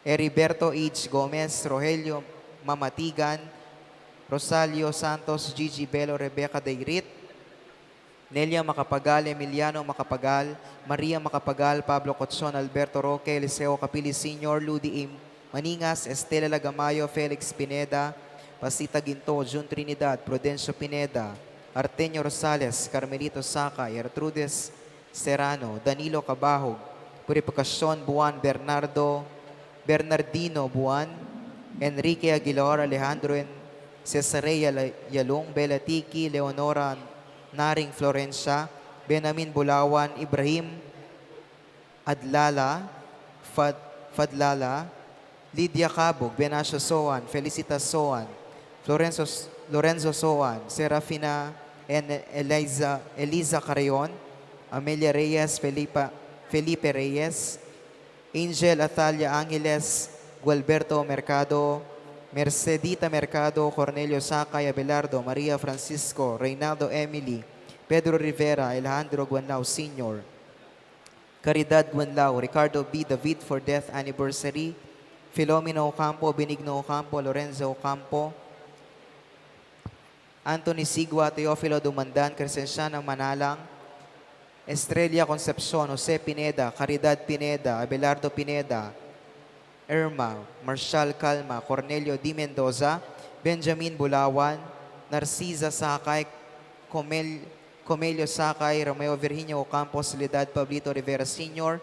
Heriberto H. Gomez, Rogelio Mamatigan, Rosalio Santos, Gigi Belo, Rebecca Dayrit, Nelia Macapagal, Emiliano Macapagal, Maria Macapagal, Pablo Cotson, Alberto Roque, Eliseo Capili Senior, Ludi A. Maningas, Estela Lagamayo, Felix Pineda, Pasita Ginto, Jun Trinidad, Prudencio Pineda, Artenio Rosales, Carmelito Sacay, Gertrudes Serrano, Danilo Cabahog, Purificacion Buan, Bernardo, Bernardino Buan, Enrique Aguilar, Alejandro and Cesarea La-, Yalung, Bela Tiki, Leonora Naring Florencia, Benjamin Bulawan, Ibrahim Adlala, Fad-, Fadlala, Lydia Cabog, Benacio Soan, Felicita Soan, Florenzo, Lorenzo Soan, Serafina and Eliza, Eliza Carrion, Amelia Reyes, Felipa, Felipe Reyes, Angel Athalia Angeles, Gualberto Mercado, Mercedita Mercado, Cornelio Sakay, Abelardo, Maria Francisco, Reynaldo Emily, Pedro Rivera, Alejandro Guanlao Senior, Caridad Guanlao, Ricardo B. David for death anniversary, Filomeno Ocampo, Benigno Ocampo, Lorenzo Ocampo, Anthony Sigua, Teofilo Dumandan, Crescenciana Manalang, Estrella Concepcion, Jose Pineda, Caridad Pineda, Abelardo Pineda, Irma, Marshal Calma, Cornelio D. Mendoza, Benjamin Bulawan, Narcisa Sakay, Comel-, Comelio Sakay, Romeo Virginio Ocampo, Soledad Pablito Rivera Senior,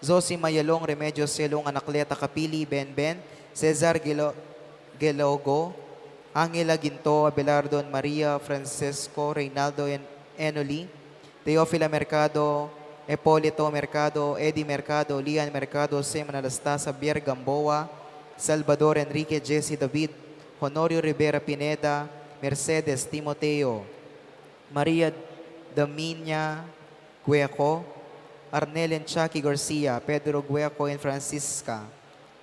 Zosima Yalong, Remedios Yalong, Anacleta Capili, Benben, Cesar Gelo-, Gelogo, Angela Ginto, Abelardo and Maria, Francesco, Reynaldo and Enoli, Teofila Mercado, Epolito Mercado, Eddie Mercado, Lian Mercado, Jose Manalasta, Xavier Gamboa, Salvador Enrique, Jesse David, Honorio Rivera Pineda, Mercedes Timoteo, Maria Daminia Gueco, Arnel and Chucky Garcia, Pedro Gueco and Francisca,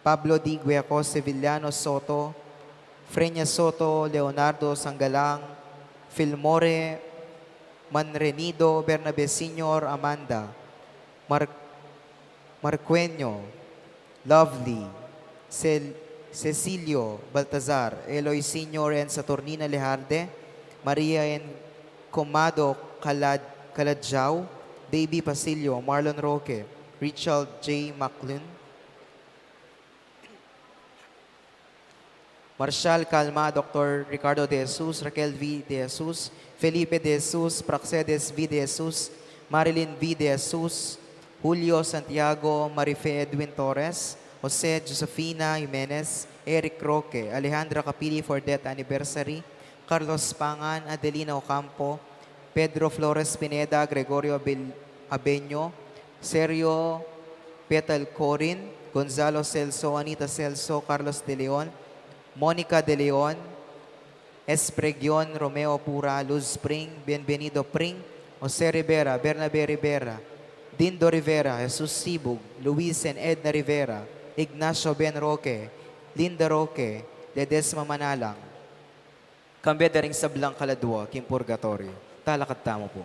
Pablo D. Gueco, Sevillano Soto, Frenia Soto, Leonardo Sangalang, Filmore Manrenido, Bernabe Senior, Amanda, Mar-, Marqueño, Lovely, Cel-, Cecilio Baltazar, Eloy Senior and Saturnina Lejarde, Maria and Comado Calad-, Caladjao, Davey Pasilio, Marlon Roque, Richard J. Maclun, Marshal Calma, Doctor Ricardo De Jesus, Raquel V. De Jesus, Felipe De Jesus, Praxedes V. De Jesus, Marilyn V. De Jesus, Julio Santiago, Marife Edwin Torres, Jose Josefina Jimenez, Eric Roque, Alejandra Capili for death anniversary, Carlos Pangan, Adelina Ocampo, Pedro Flores Pineda, Gregorio Abel-, Abeño, Sergio Petal Corin, Gonzalo Celso, Anita Celso, Carlos De Leon, Monica De Leon, Espregion, Romeo Pura, Luz Spring, Bienvenido Pring, Jose Rivera, Bernabe Rivera, Dindo Rivera, Jesus Sibug, Luis and Edna Rivera, Ignacio Ben Roque, Linda Roque, Ledesma Manalang. Kambe da ring sablang kaladwa king purgatoryo. Talakad tamu pu.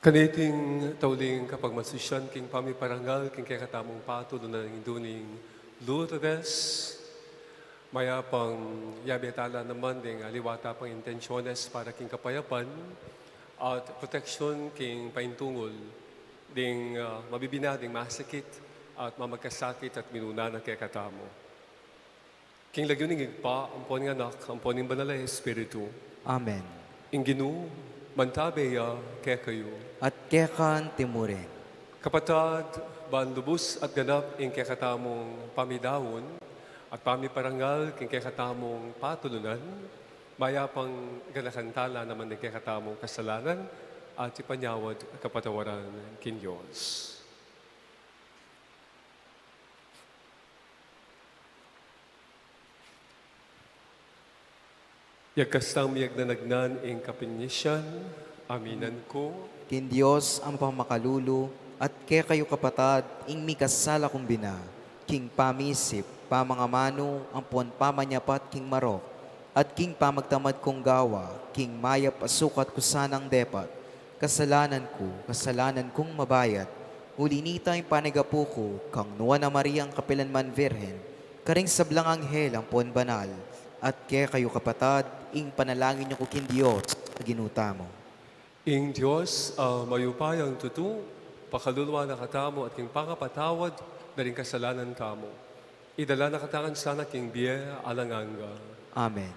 Kaniting tauling kapagmasusian king pamiparangal king kekatamung patulunan ning Indu ning Lourdes, mayap a yabe tala naman ding aliwa ta pang intensyones para king kapayapan at proteksyon king paintungul ding, ah, mabibina ding masakit at mamagkasakit at minuna na kekatamu. King lagyu ning Ibpa, ampon ning Anak, ampon ning Banal a Espiritu. Amen. Ing Ginu, mantabe ya kekayu. At keka naman murin. Kapatad, ban lubus at ganap ing kekatamung pamidaun at pamiparangal king kekatamung patulunan, mayap a ganakan tala naman ding kekatamung kasalanan at ipanyawad kapatawaran king Dios. Yagkas tang miyagnanagnan ing kapinnisian, aminan ku. King Dios a mapamakalulu, at kekayu kapatad, ing mikasala kung bina, king pamisip, pamangamanu, ampon pamanyapat king marok, at king pamagtamad kung gawa, king mayap a sukat ku sanang depat, kasalanan ku, kasalanan kung mabayat, uli nita ing panigapu ku kang Nuan a Mariang kapilanman Virgen, karing sablang anghel ampon banal, at kekayu kapatad, ing panalangin yu ku king Dios a Ginu tamu. Ing Dios a mayupayang tutu, pakaluluan na katamu at king pangapatawad da ring kasalanan tamu, idala na katamu ngan sana king bie alang angga. Amen.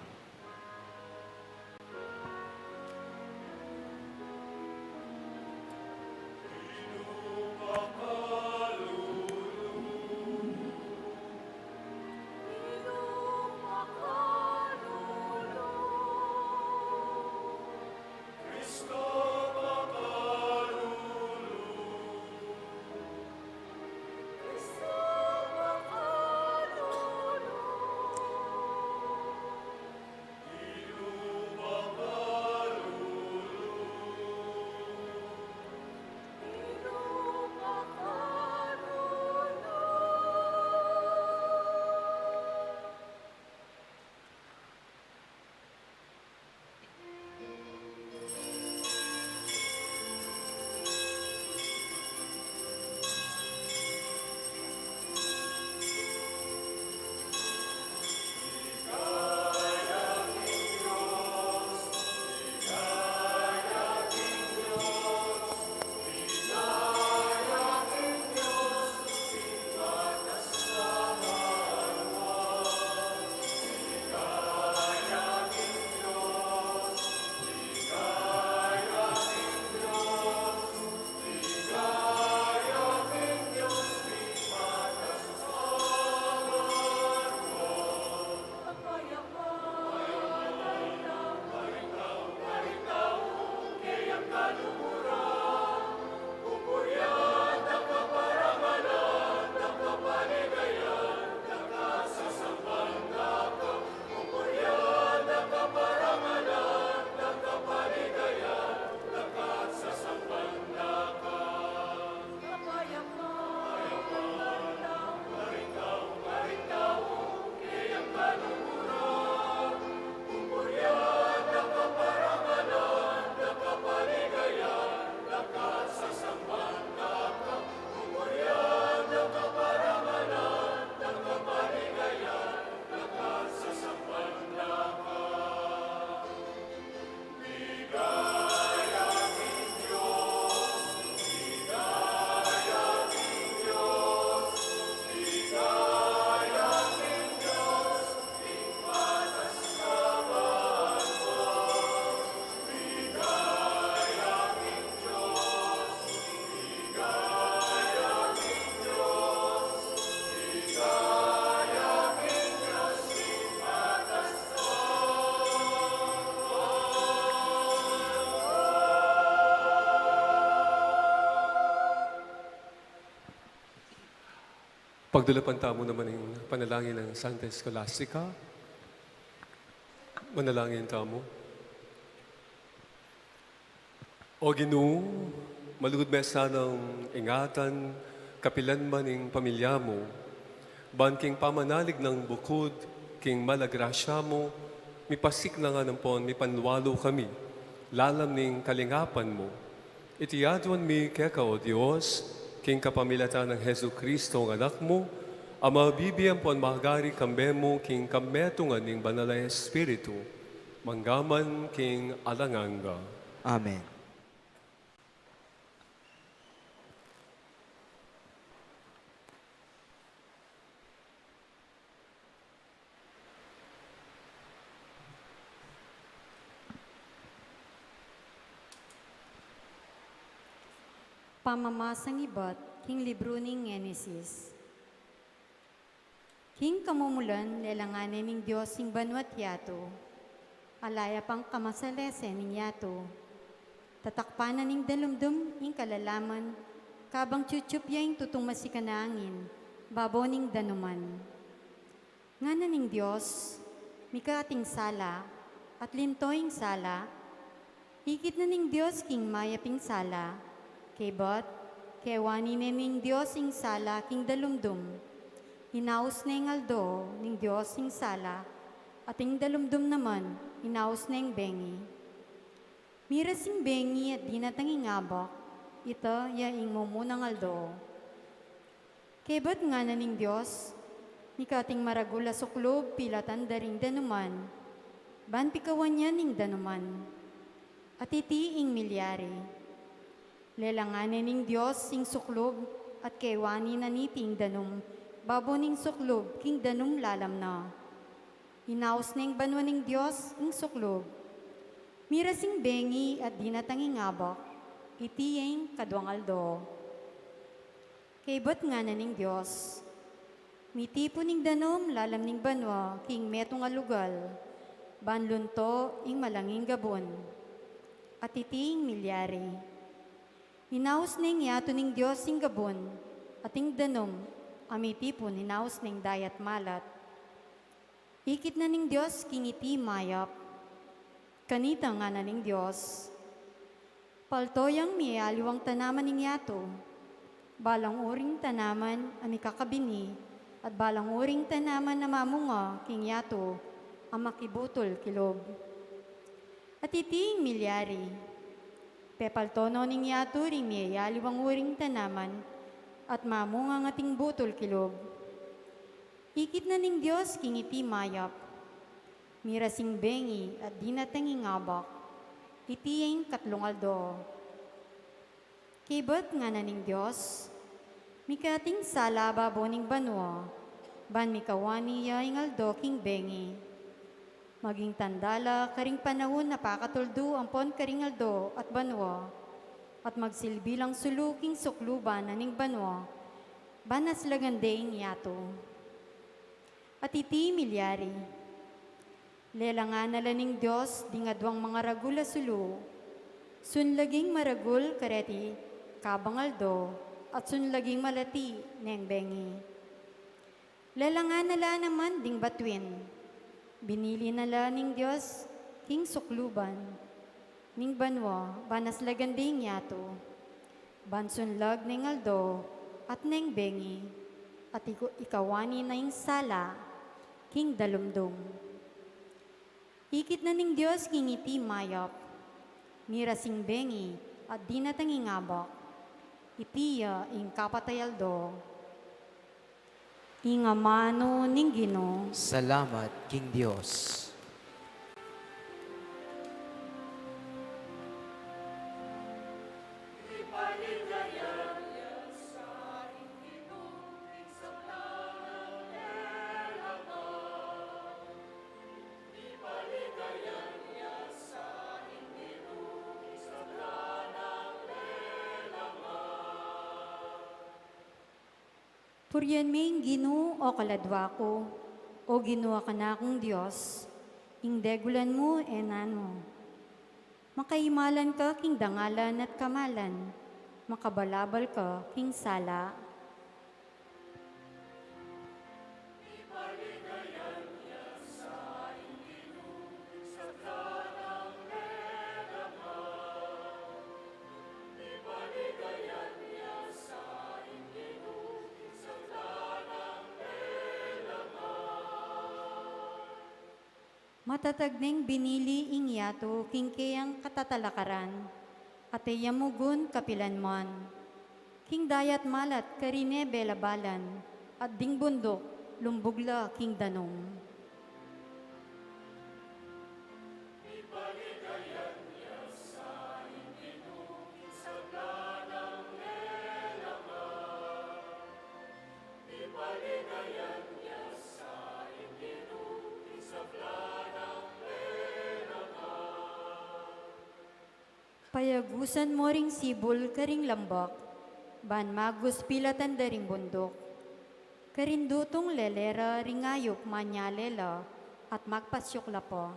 Pagdulapan tamu naman ing panalangin nang Santa Scholastica. Manalangin tamu. O Ginu, malugud me sanang ingatan kapilan man ing pamilya mu, ban king pamanalig nang bukud king mal a grasya mu, mipasiknangan ampon mipanwalu kami lalam ning kalingapan mu. Iti aduan mi keka, O Dios, king kapamilatan nang Jesucristo a Anak mu, a mabibie ampon magari kambe mu king kametungan ning Banal a Espiritu, mangga man king alang angga. Amen. Pamamasang ibat king libru ning Genesis. King kamumulan, lelangan ne ning Dios ing banua't yatu. Ala ya pang kamasalese ning yatu, tatakpan na ning dalumdum ing kalalaman, kabang tiyutyup ya ing tutung masikan a angin babo ning danuman. Ngana ning Dios, mika ating sala, at linto ing sala. Ikit na ning Dios king mayap ing sala, kaybat kewani ne ning Dios ing sala king dalumdum. Inaus neng aldo ning Dios ing sala, at ing dalumdum naman inaus neng bengi. Miras ing bengi at dinatang ing abak, ita ya ing mumunang aldo. Kaybat ngana ning Dios, mika ating maragul a suklub pilatan da ring danuman, ban pikawan ya ning danuman. At iti ing milyari. Lelangan ne ning Dios ing suklub, at kewani na niti ing danum babo ning suklub king danum lalam na. Inaus neng banua ning Dios ing suklub. Miras ing bengi at dinatang ing abak, iti ya ing kaduang aldo. Kaybat ngana ning Dios, mitipun ing danum lalam ning banua king metung a lugal, ban lunto ing malanging gabun. At iti ing milyari. Inaus neng yatu ning Dios ing gabun, at ing danum a mitipun inaus neng dayat malat. Ikit na ning Dios king iti mayap. Kanita ngana ning Dios, palto yang miyayaliwang tanaman ing yatu, balang uring tanaman a mikakabini, at balang uring tanaman a mamunga king yatu a makibutul kilub. At iti ing milyari. Pepalto no ning yatu ring miyayaliwang uring tanaman, at mamunga ngan ating butul kilub. Ikit na ning Dios king iti mayap. Miras ing bengi at dinatang ing abak. Iti ya ing katlung aldo. Kaybat ngana ning Dios, mika ating sala babo ning banua, ban mikawani ya ing aldo king bengi. Maging tanda la karing panaun a pakatuldu ampon karing aldo at banua, at magsilbi lang sulu king sukluban na ning banua, ban aslagan de ing yatu. At iti milyari. Lelangan na la ning Dios ding aduang mangaragul a sulu, sun laging maragul kareti kabang aldo, at sun laging malati neng bengi. Lelangan na la naman ding batuin. Binili na la ning Dios king sukluban ning banua, ban aslagan de ing yatu. Ban sunlag neng aldo at neng bengi, at iku-, ikawani na ing sala king dalumdum. Ikit na ning Dios king iti mayap. Miras ing bengi at dinatang ing abak. Iti ya ing kapat a aldo. Ing amanu ning Ginu. Salamat king Dios. Purian me ing Ginu, o kaladwa ku, o Ginu a kanakung Dios, ing degulan mu e nanu. Makaimalan ka king dangalan at kamalan, makabalabal ka king sala. Matatag neng binili ing yatu king keyang katatalakaran, At e ya mugun kapilanman. King dayat malat karin e belabalan, at ding bunduk lumbug la king danum. Payagusan mo ring sibul karing lambak, ban maguspilatan da ring bunduk. Karing dutung lele ra ring ayup manyale la, at magpasyuk la pa.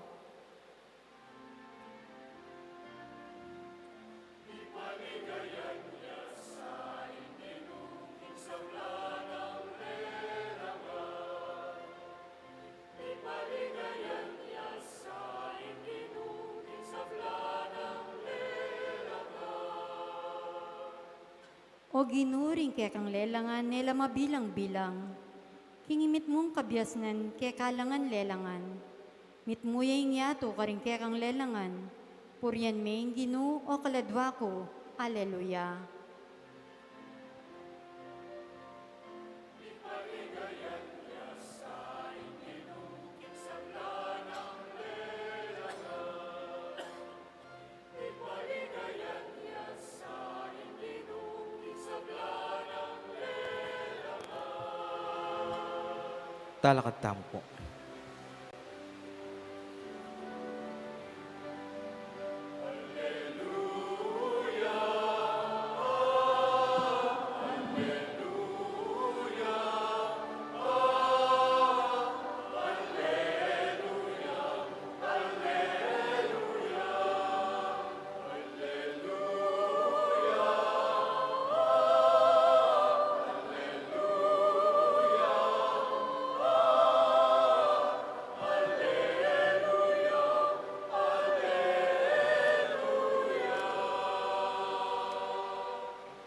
O Ginu, ring kekang lelangan e la mabilang-bilang. King mitmung kabiasnan keka la ngan lelangan. Mitmu ya ing yatu karing kekang lelangan. Purian me ing Ginu, o kaladwa ku. Aleluya. Talakad tamu pu.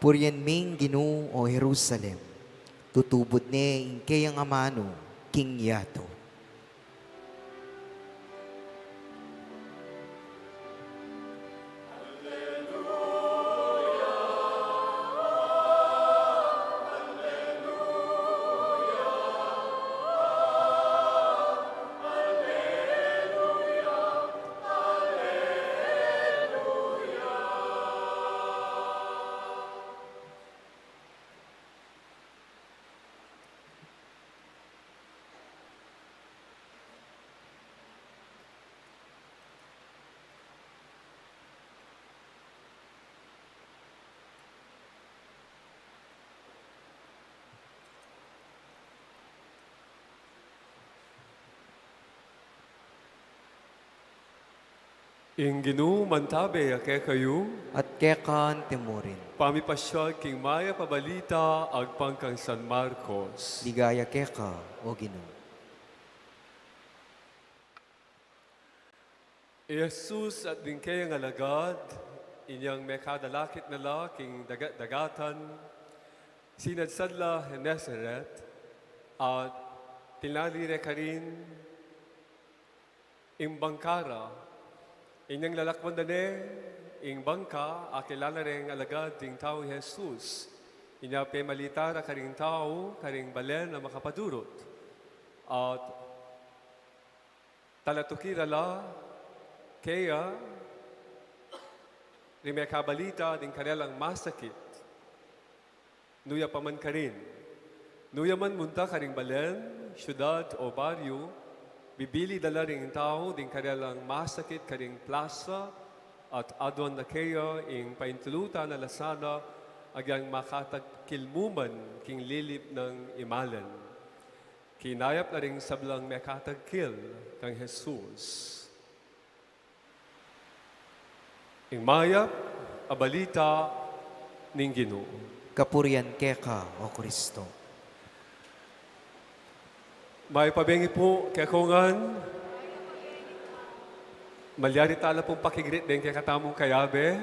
Purian me ing Ginu, o Jerusalem, tutubud ne ing keyang amanu king yatu. Ing Ginu mantabe ya kekayu. At keka mu rin. Pamipasyag king Mayap a Balita agpang kang San Marcos. Ligaya keka, o Ginu. I Jesus at ding keyang alagad, inyang mekadalakit na la king dagat-dagatan, sinadsad la Genesaret, at tinali re karin ing bangka ra. Inyang lalakwan da ne ing bangka, akilala reng alagad ding tau i Jesus. Inya pemalita ra karing tau karing balen a makapadurut. At talatuki ra la keya ring mekabalita ding karelang masakit. Nu ya pa man karin. Nu ya man munta karing balen, syudad, o baryu, bibili da la ring tau ding karelang masakit karing plasa, at aduan da keya ing paintulutan a lasada, agyang makatagkil mu man king lilip nang imalen. Kinayap la ring sablang mekatagkil kang Jesus. Ing mayap a balita ning Ginu. Kapurian keka, o Kristo. Mayap a bengi pu kekongan. Malyari tala pung pakigreet deng kekatamung kayabe.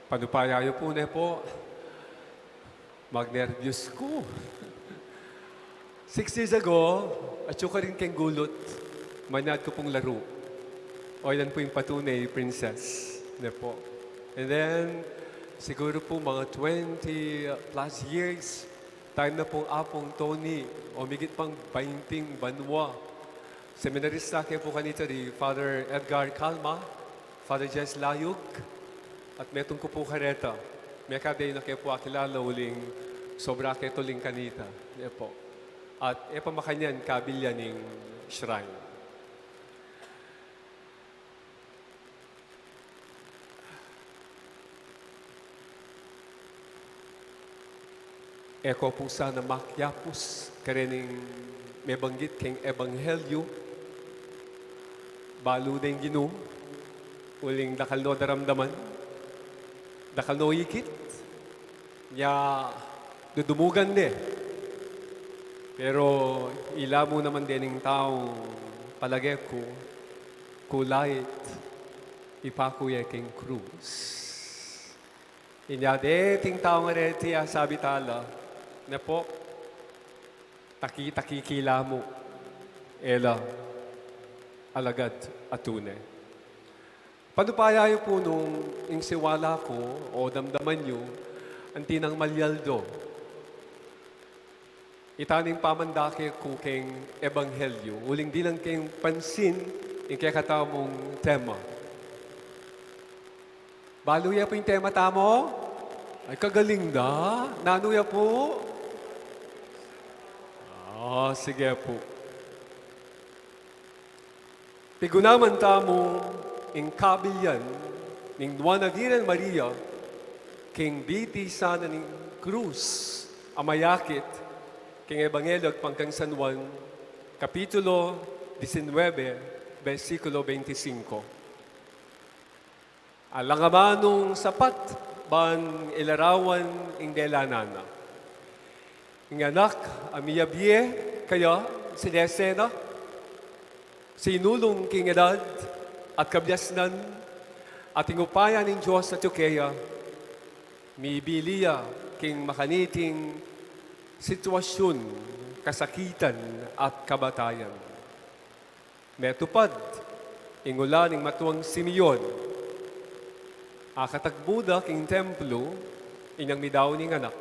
Panupaya yu pu ne pu. Magnerbyos ku. Six years ago, atyu karin keng gulut, manyad ku pung laru. O, ilan po yung patunay, Princess? Ne po. And then, siguro po mga twenty plus years, time na pong Apong Tony, o migit pang bainting banwa. Seminarista ke po kanita di Father Edgar Calma, Father Jess Layug, at metung ku po kareta. Mekad e yu na ke po akilala uling sobra ke tuling kanita. Ne po. At e pa makanyan, kabilyan ing shrine. E ko pu sana makyapus karening mebanggit keng ebanghelyu, balu deng Ginu, uling dakal no daramdaman, dakal no ikit, nya dudumugan de. Pero ila mu naman dening taung palage ku, kulait, ipaku ye keng krus. Inya deting taung areti asabi tala, ne po, taki-taki ki la mu, e la alagad a tune. Panupaya yu pu nung ing siwala ku o damdaman yu, anti nang malyaldo. Ita ning pamandake ku keng ebanghelyu, uling dinan keng pansin ing kekatamung tema. Balu ye pu ing tema tamu? Ay, kagaling da. Nanu ya pu? Ah, sige pu. Pigunaman tamu ing kabilyan ning Nuan a Virgen Maria king bitisan na ning krus a mayakit king Ebanghelyo agpang kang San Juan, Kapitulo disinwebe, bersikulo beintisingko. Alang amanung sapat ban ilarawan ing delanan na. Ing anak a miyabie kaya, sinese na, sinulung king edad at kabiasnan, at ing upaya ning Dios atyu keya, mibili ya king makaniting sitwasyun, kasakitan at kamatayan. Metupad ing ula ning matuang Simeon. Akatagbu da king templo, inyang midaun ing anak.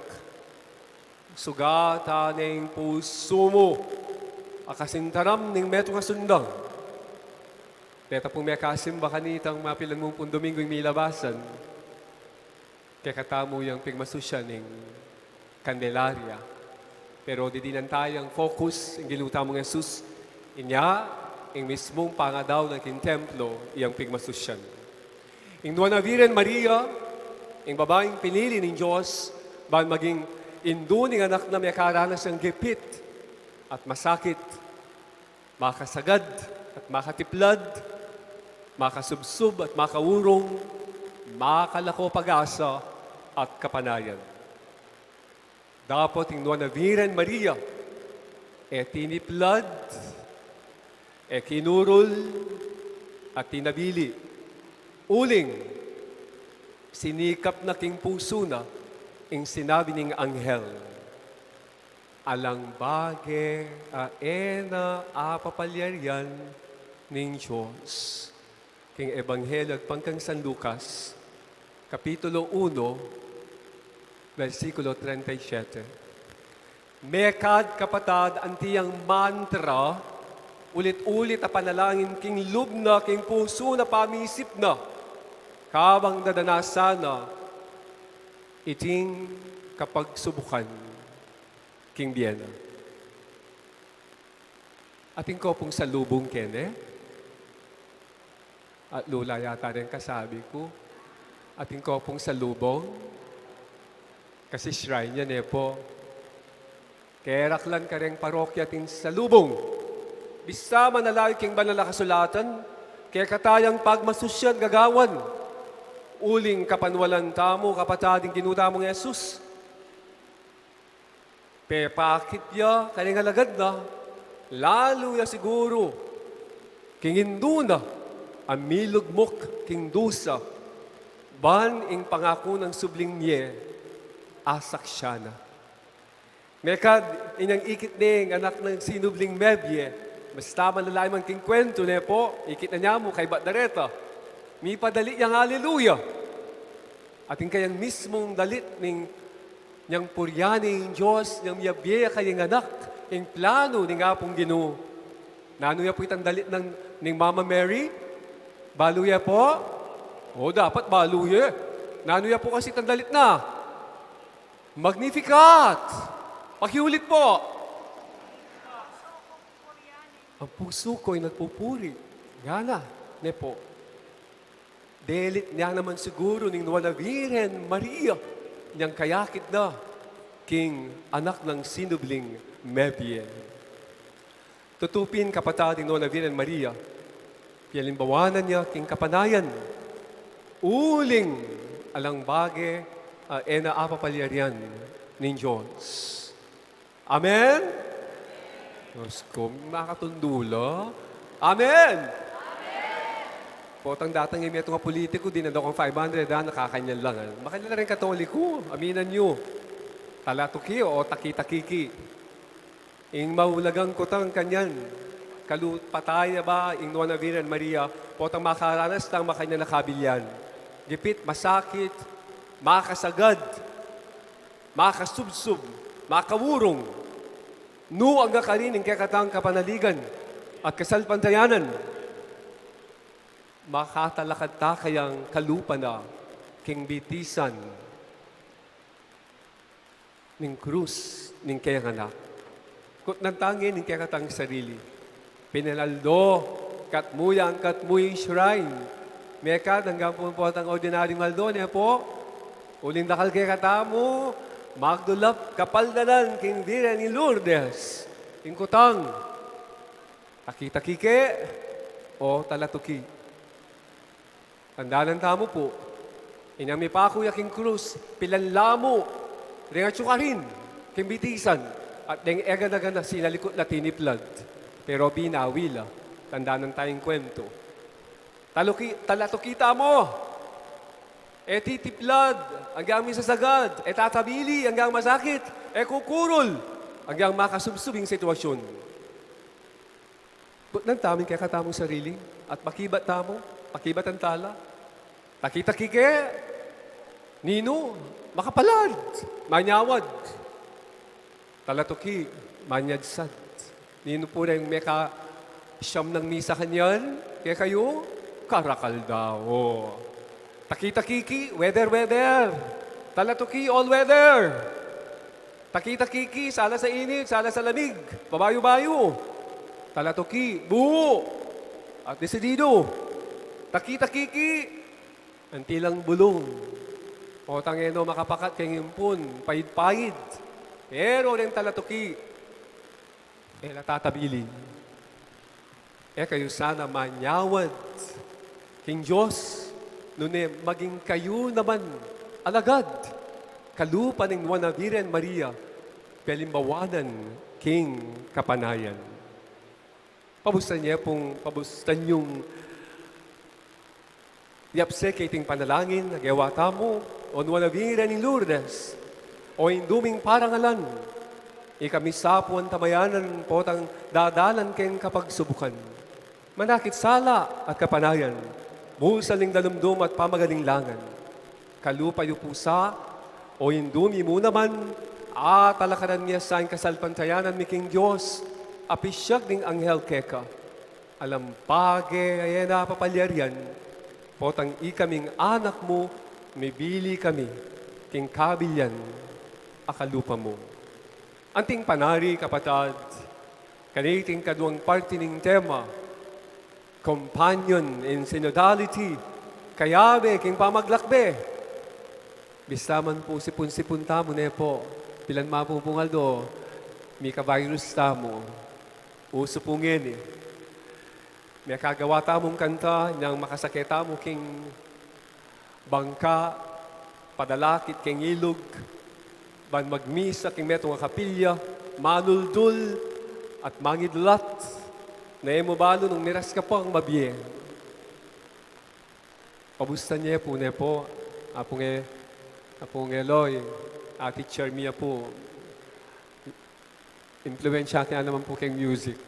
Sugatan ne ing pusu mu, a kasintaram ning metung a sundang. Deta pung mekasimba kanitang mapilan mung pung Domingo ing milabasan. Kekatamu yang pigmasusyan ing Candelaria. Pero didinan taya ing focus, ing Ginu tamung Jesus, inya, ing mismung pangadaun na king templo, yang pigmasusyan. Ing Nuan a Virgen Maria, ing babaing pinili ning Dios, ban maging indu ning anak na mekaranas yang gipit at masakit, makasagad at makatiplad, makasubsub at makaurung, makalako pag-asa at kapanayan. Dapot ing Nuan a Virgen Maria, e tiniplad, e kinurul, at tinabili. Uling, sinikap na king pusu na ing sinabi ning anghel. Alang bage a e na apapalyarian ning Dios. King Ebanghelyo agpang kang San Lucas, Kapitulo uno, bersikulo treinta y siete. Mekad kapatad, anti yang mantra, ulit-ulit a panalangin king lub na, king pusu na, pamisip na, kabang dadanasan na iting kapagsubukan king bie na. Atin ko pung salubung kene? At lula yata rin kasabi ku. Atin ko pung salubung? Kasi shrine yan e po. Keraklan kareng parokya atin salubung. Bisa manalayu king banal a kasulatan, kekatayang pagmasusyan gagawan. Uling kapanwalan tamu, kapatad, ing Ginu tamung Jesus. Pepakit ya kareng alagad na, lalu ya siguru king indu na a milugmuk king dusa, ban ing pangaku nang subling mie asaksian na. Mekad inyang ikit ne ing anak nang sinubling mebie, Basta manlalay man king kwentu ne pu, ikit na nya mu kaybat da reta. Mipadali yang Hallelujah. At ing kayang mismung dalit ning nyang purian ing Dios, nyang miyabie ya kayang anak, ing planu ning Apung Ginu. Nanu ya pu itang dalit nang ning Mama Mary? Balu ya pu? O, dapat balu ya. Nanu ya pu kasi itang dalit na? Magnificat! Pakiulit pu. Ang pusu ko'y nagpupuri. Ngana, ne pu. Delit na naman siguru ning Nuan a Virgen Maria, nyang kayakit na king anak nang sinubling mebie. Tutu pin, kapatad, ing Nuan a Virgen Maria, pialimbawanan ya king kapanayan. Uling alang bage, ah, e na apapalyarian ning Dios. Amen? Diyos ko, makatundu la. Amen! Potang datang ing metung a pulitiku, dinadakal kung five hundred, ah, nakakanyan lang, ah. Makanyan la ring Katoliko, aminan yu. Talatuki o takita-kiki. Ing maulagang kutang kanyan, kalupa taya ba ing Nuan a Virgen Maria, potang makaranas tang makanyan a kabilyan. Gipit, masakit, makasagad, makasubsub, makawurung. Nu angga karin ing kekatang kapanaligan at kasalpantayanan, makatalakad ta kayang kalupa na king bitisan ning krus ning kayang anak. Kutnan ta ngeni ing kekatang sarili. Pin ing aldo, katmu yang katmu ing shrine. Mekad anggang pu potang ordinaryung aldo, ne pu? Uling dakal kekatamu, magdulap kapaldanan king Virgen ning Lourdes. Ing kutang, takita-kiki o talatuki? Tandanan tamu pu, inyang mipaku ya king krus, pilan la mu ring atsu karin king bitisan, at deng e gana-gana sinalikut la, tiniplad. Pero binawi la. Tandanan ta ing kwentu. Taluki, talatuki tamu. E titiplad anggang misasagad, e tatabili anggang masakit, e kukurul anggang makasubsub ing sitwasyun. Kutnan tamu ing kekatamung sarili at pakibat tamu, pakibatan ta la. Takita-kiki, ninu, makapalad, manyawad. Talatuki, manyadsad. Ninu pu reng mekasyam nang misa kanyan kekayu? Karakal da, o. Takita-kiki, weather, weather. Talatuki, all weather. Takita-kiki, sala sa init, sala sa lamig, pabayu-bayu. Talatuki, buo at desidido. Takita-kiki, anti lang bulung. Potang e no makapakat keng impun, payid-payid. Pero reng talatuki, e la tatabili. E kayu sana manyawad king Dios, nune maging kayu naman alagad, kalupa ning Nuan a Virgen Maria, pialimbawanan king kapanayan. Pabustan ye pung, pabustan yung yapse keti ing panalangin a gewa tamu. O Nuan a Virgen ning Lourdes, o Indu ming parangalan, ikami sa pu antamayanan potang dadalan keng kapagsubukan, manakit sala at kapanayan, busal ning dalumdum at pamagalinglangan. Kalupa yu pu sa, o Indu mi mu naman, atalakadan mi ya sa ing kasalpantayanan mi king Dios, a pisyag ning anghel keka. Alam page a e na papalyarian, potang ikaming anak mu, mibili kami king kabilian a kalupa mu. Anting panari, kapatad, kaniting kaduang parti ning tema, Companion in Synodality, kayabe king pamaglakbe. Bista man pu sipun-sipun tamu, ne pu, pilan ma pu pung aldo, mika-virus tamu. Usu pu ngeni. Mekagawa tamung kanta, inyang makasake tamu king bangka, padalakit king ilug, ban magmisa king metung a kapilya, manuldul, at mangidlat, na e mu balu nung miras ka pang mabie. Pabustan ye pu, ne pu, Apung E-, Apung Eloy, Ate Chermia pu. Impluwensya ke naman pu keng music.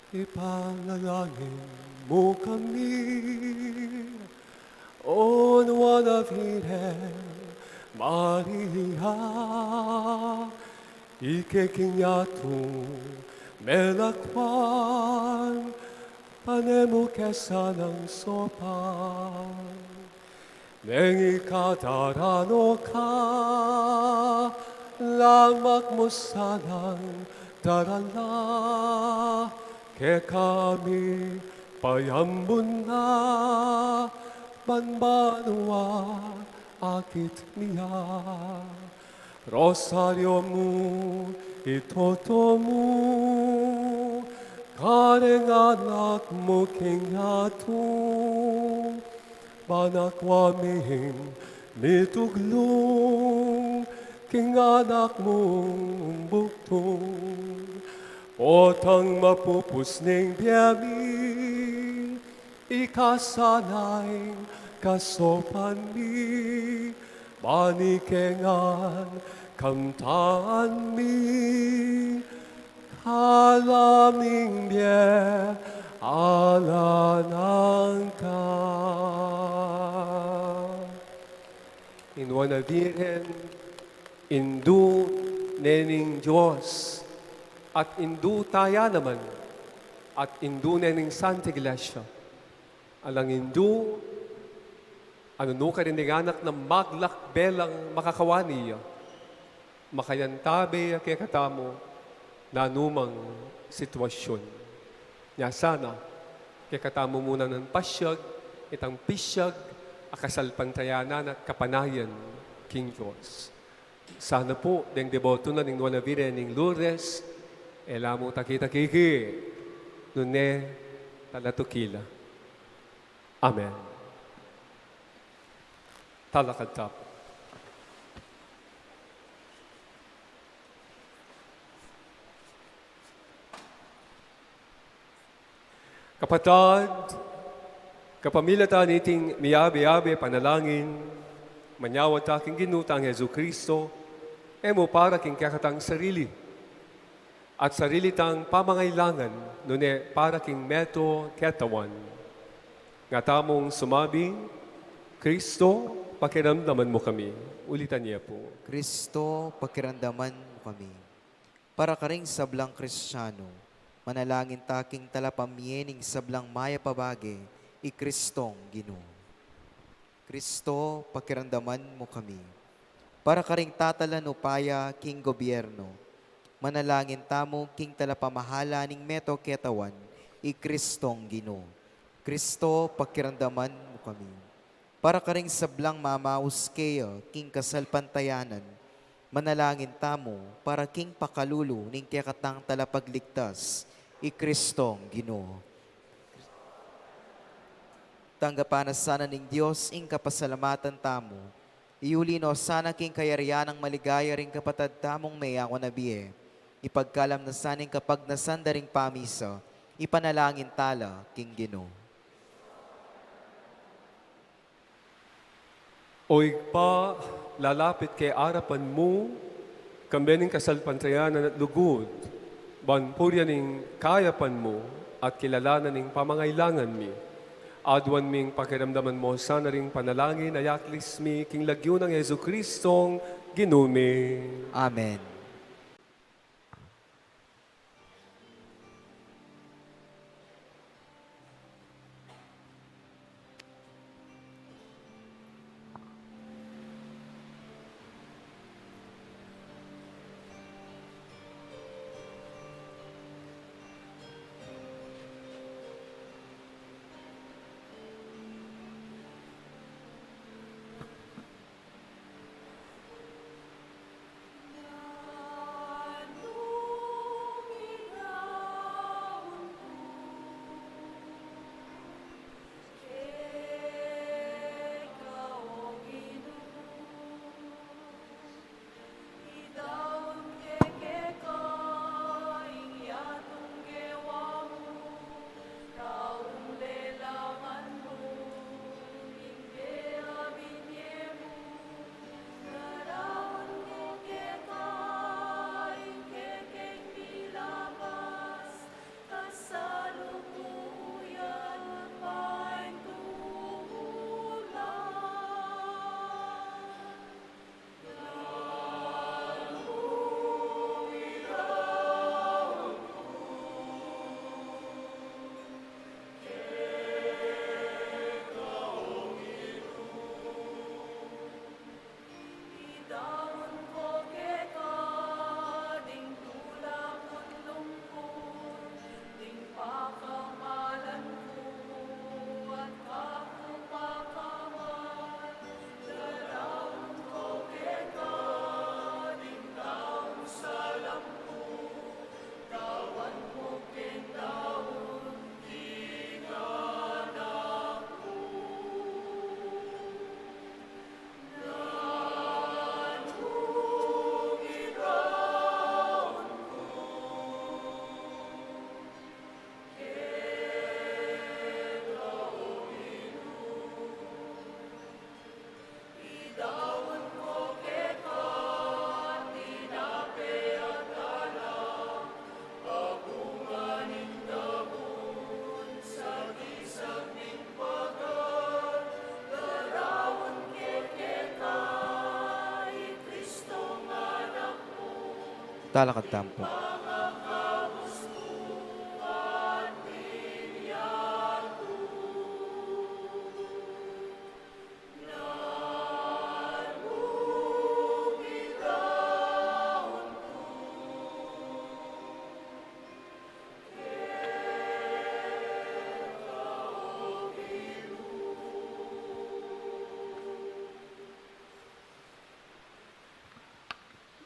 Ipanalangin mu kami, O Nuan a Virgen Maria, ike king yatung melakwan, pane mu ke sanang sopan. Neng ikataran o ka, lamak mu sanang darala kekami, payambun na ban banua akit mia. Rosaryo mu itoto mu kareng anak mu king yatung, ban akwa ming mituglung king anak mung bugtung, potang mapupus ning bie mi, ika sana ing kasopan mi, ban ike ngan kamtan mi, kalaming bie alang angga. Ing Nuan a Virgen, Indu ne ning Dios, at Indu taya naman, at Indu ne ning Santa Iglesia. Alang indu a nukarin ing anak nang maglakbe lang makakawani ya, makayantabe ya kekatamu nanumang sitwasyun. Nya sana, kekatamu mu naman pasiag itang pisiag a kasalpantayanan at kapanayan king Dios. Sana pu, deng deboto na ning Nuan a Virgen ning Lourdes, e la mu takit-takit, nune talatuki la. Amen. Talakad ta pu. Kapatad, kapamilatan niting miyabe-yabe panalangin, manyawad ta king Ginu tang Jesucristo, e mu para king kekatang sarili at sarili tang pamangailangan, nune para king meto ketawan. Nga tamung sumabi, Kristo, pakiramdaman mu kami. Ulitan ye pu. Kristo, pakiramdaman mu kami. Para karing sablang Kristiano, manalangin ta king talapamie ning sablang mayap a bage, i Kristong Ginu. Kristo, pakiramdaman mu kami. Para karing tatalan upaya king gobyerno, manalangin tamu king talapamahala ning meto ketawan, i Kristong Ginu. Kristo, pakiramdaman mu kami. Para karing sablang mamaus keya king kasalpantayanan, manalangin tamu para king pakalulu ning kekatang talapagligtas, i Kristong Ginu. Tanggapan na sana ning Dios ing kapasalamatan tamu. Iuli no sana king kayarian nang maligaya ring kapatad tamung meyawan a bie. Ipagkalam na sana ing kapagnasan da ring pamisa. Ipanalangin tala king Ginu. O Ibpa, lalapit ke arapan mu, kambe ning kasalpantayanan at lugud, ban purian ing kayapan mu at kilalanan ing pamangailangan mi. Aduan ming pakiramdaman mu sana ring panalangin a yaklis mi king lagyu nang Jesucristong Ginu mi. Amen. Lalakad tamu pu.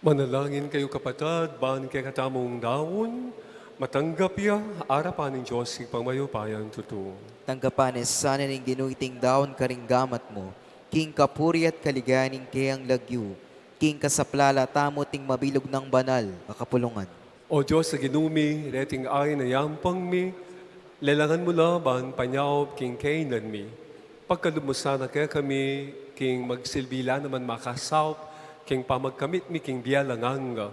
Manalangin kayu, kapatad, ban ing kekatamung daun matanggap ya arapan ning Dios Ibpang mayupayang tutu. Tanggapan na sana ning Ginu iting daun karing gamat mu, king kapurian at kaligayan ning keyang lagyu, king kasaplalan tamu at ning mabilug nang banal a kapulungan. O Dios a Ginu mi, reting ain a yampang mi, lelangan mu la ban panyaup king kaynan mi. Pagkalub mu sana kekami king magsilbi la naman makasaup king pamagkamit mi king bie alang angga.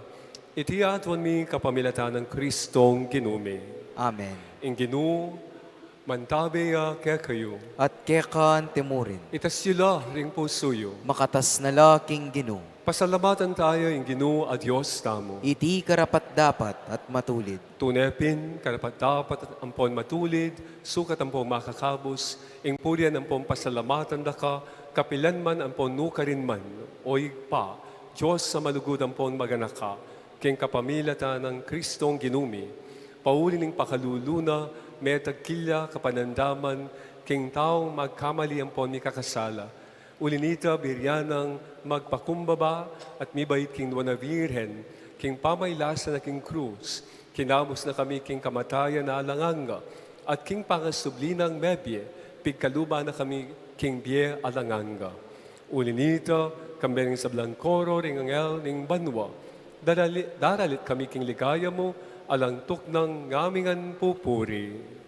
Iti aduan mi kapamilatan nang Kristong Ginu mi. Amen. Ing Ginu mantabe ya kekayu. At keka naman murin. Itas yu la ring pusu yu. Makatas na la king Ginu. Pasalamatan taya ing Ginu a Dios tamu. Iti karapat-dapat at matulid. Tune pin, karapat-dapat at ampon matulid, sukat ampon makakabus, ing purian ampon pasalamatan da ka, kapilan man ampon nukarin man, O Ibpa, Dios a malugud ampon maganaka, king kapamilatan nang Kristong Ginu mi. Pauli ning pakalulu na, metagkil ya kapanandaman king taung magkamali ampon mikakasala. Uli nita, buri nang magpakumbaba at mibait king Nuan a Virgen, king pamailasa na king krus, kinabus na kami king kamatayan a alang angga, at king pangasubli nang mebie, pigkaluban na kami king bie alang angga. Uli nita, kambe ring sablang koro ring anghel ning banua, darali-, daralit kami king ligaya mu, alang tuknang ngaming pupuri.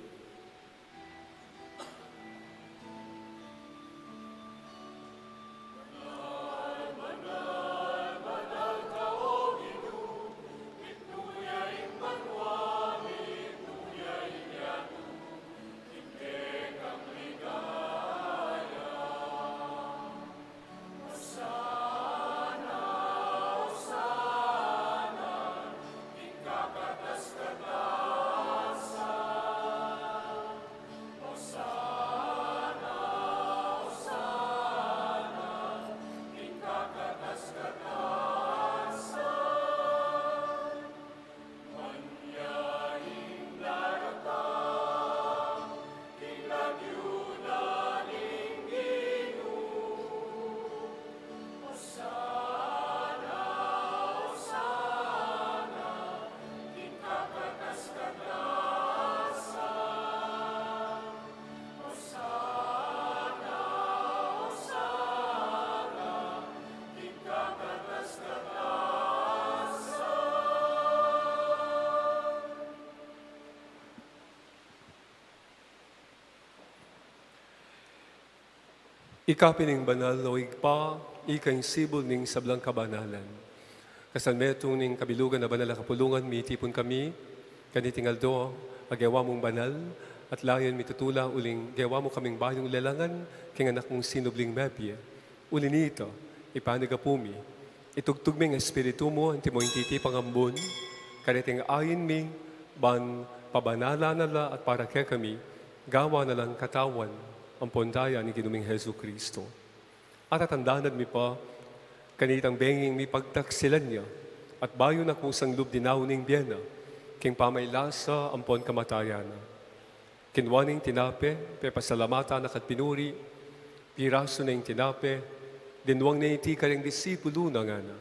Ika pin ing banal, O Ibpa, ika ing sibul ning sablang kabanalan. Kasanmetung ning kabilugan a banal a kapulungan, mitipun kami kaniting aldo a gewa mung banal, at layun mi tutula uling gewa mu kaming bayung lelangan king anak mung sinubling mebie. Uli nita, ipanyawad mi, itugtug ming espiritu mu antimo ing titipang ambun, kareting ain mi, ban pabanalan na la at para kekami, gawan na lang katawan ampon daya ning Ginu ming Jesucristo. At atandanan mi pa, kanitang benging mipagtaksilan ya, at bayu na kusang lub dinaun ing bie na, king pamailasa ampon kamatayan na. Kinua ne ing tinape, pepasalamatan na ka't pinuri, pirasu ne ing tinape, dinwang ne iti karing disipulu na ngana,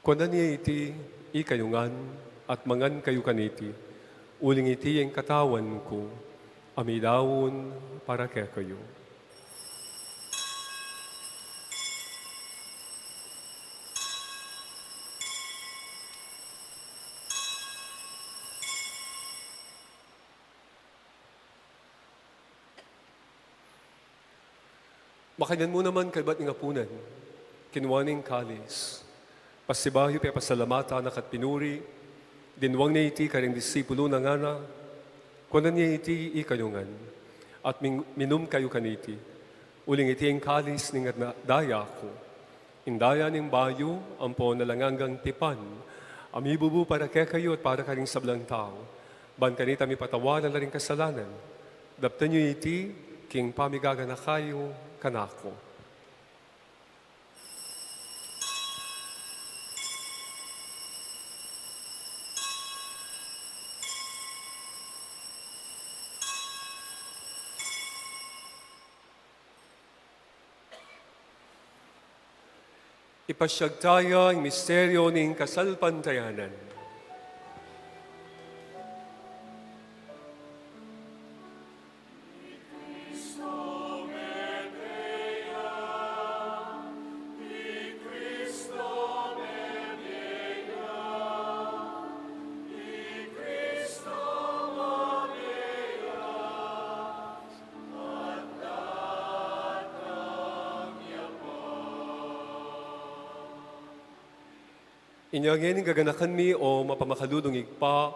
Kuanan ye iti ikayu ngan, at mangan kayu kaniti, uling iti ing katawan ku, a midaun para kekayu. Makanyan mu naman kaybat ning apunan, kinua ne ing kalis, pasibayu pepasalamatan na ka't pinuri, dinwang ne iti karing disipulu na ngana, Kuanan ye iti ikayu ngan, at ming-, minum kayu kaniti, uling iti ing kalis ning daya ku, ing daya ning bayu ampon alang anggang tipan, A mibubu para kekayu at para karing sablang tau, ban kanita mipatawad la ring kasalanan. Daptan yu iti king pamiganaka yu kanaku. Ipasiag taya ing misteryo ning kasalpantayanan. Inya ngeni gaganakan mi, o mapamakalulung Ibpa,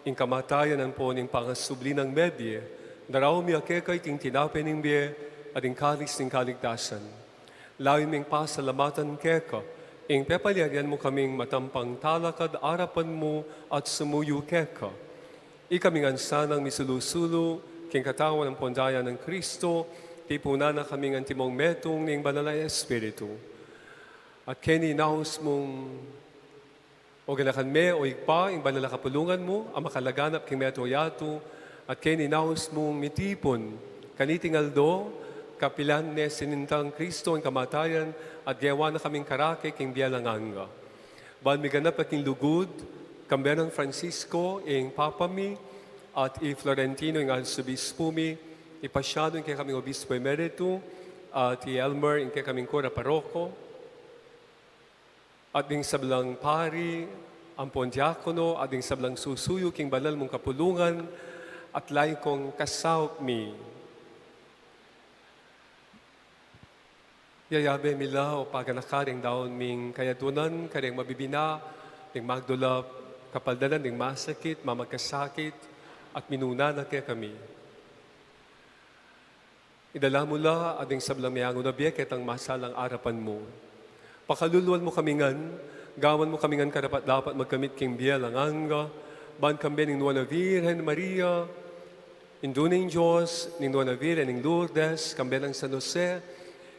ing kamatayan ampon ing pangasubli nang mebie, daraun mi keka iting tinape ning bie at ing kalis ning kaligtasan. Lalu ming pasalamatan keka ing pepalyarian mu kaming matampang talakad arapan mu at sumuyu keka. Ikami ngan sanang misulu-sulu king katawan ampon daya nang Kristo, tipunan na kaming antimong metung ning Banal a Espiritu. At keni inaus mung, o ganakan me, o Ibpa, ing banal a kapulungan mu a makalaganap king mabilug a yatu, at keni inaus mung mitipun kaniting aldo, kapilan ne sinintang Kristo ing kamatayan, at gewa na kaming karake king bie alang angga. Ban miganap ya king lugud, kambe nang Francisco ing Papa mi, at i Florentino ing Arsobispu mi, i Pasiano ing kekaming Obispo Emerito, at i Elmer ing kekaming Kura Paroko, at ding sablang pari ampon diakono, at ding sablang susuyu king banal mung kapulungan, at laikong kasaup mi. Yayabe mi la, o paganaka, ring daun ming kayadwanan, kareng mabibina, ding magdulap, kapaldanan, ding masakit, mamagkasakit, at minuna na kekami. Idala mu la, at ding sablang meangu na bie, ketang masalang arapan mu. Pakaluluan mu kami ngan, gawan mu kami ngan karapat-dapat magkamit king bie alang angga, ban kambe ning Nuan a Virgen Maria, Indu ning Dios, ning Nuan a Virgen ning Lourdes, kambe nang San Jose,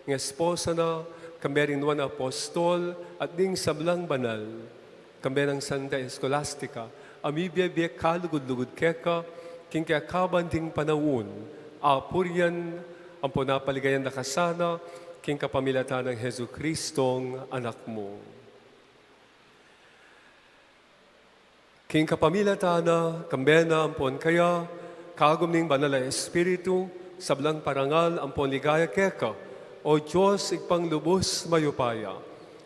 ing esposa na, kambe ring nuan a apostol, at ding sablang banal, kambe nang Santa Escolastica, a mibie-bie kalugud-lugud keka, king kekaban ding panaun, apurian, ampon apaligayan da ka sana, king kapamilatan nang Jesucristong Anak mu. King kapamilatan na, kambe na ampon kaya, kagum ning Banal a Espiritu, sablang parangal ampon ligaya keka, o Dios Ibpang lubus mayupaya,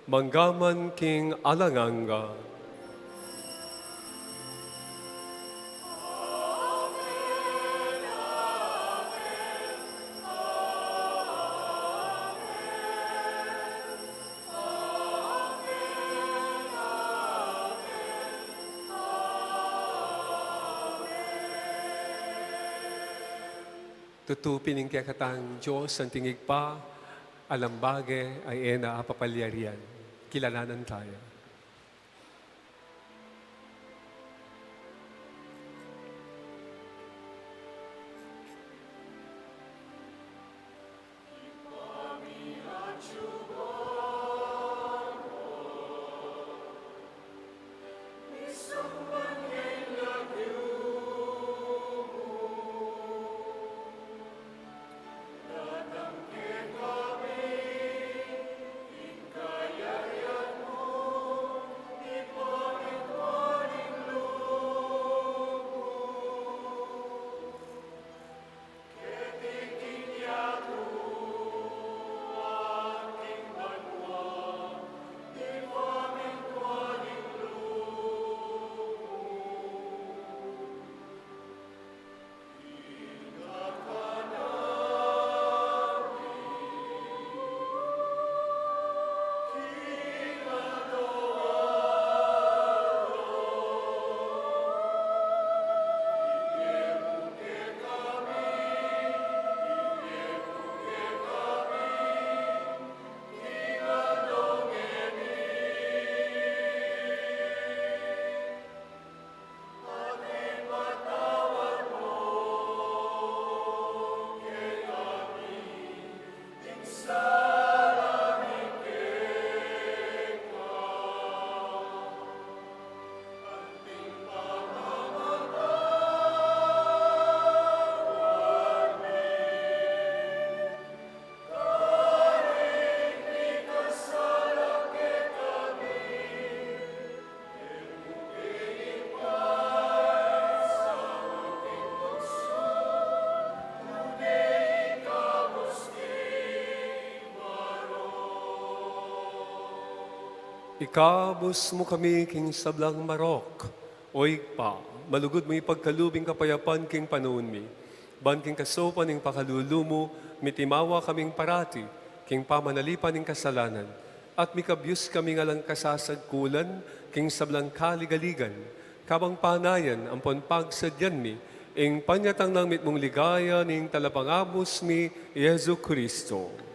mangga man king alang angga. Tutu pin ing kekatang Dios anting Ibpa, alang bage a e na apapalyarian. Kilalanan taya. Ikabus mu kami king sablang marok, O Ibpa, malugud mu ipagkalub ing kapayapan king panaun mi. Ban king kasaupan ning pakalulu mu, mitimawa kaming parati king pamanalipan ning kasalanan, at mikabyus kaming alang kasasagkulan king sablang kaligaligan, kabang panayan ampon pagsadyan mi ing panyatang nang mitmung ligaya ning Talapangabus mi, Jesu Cristo.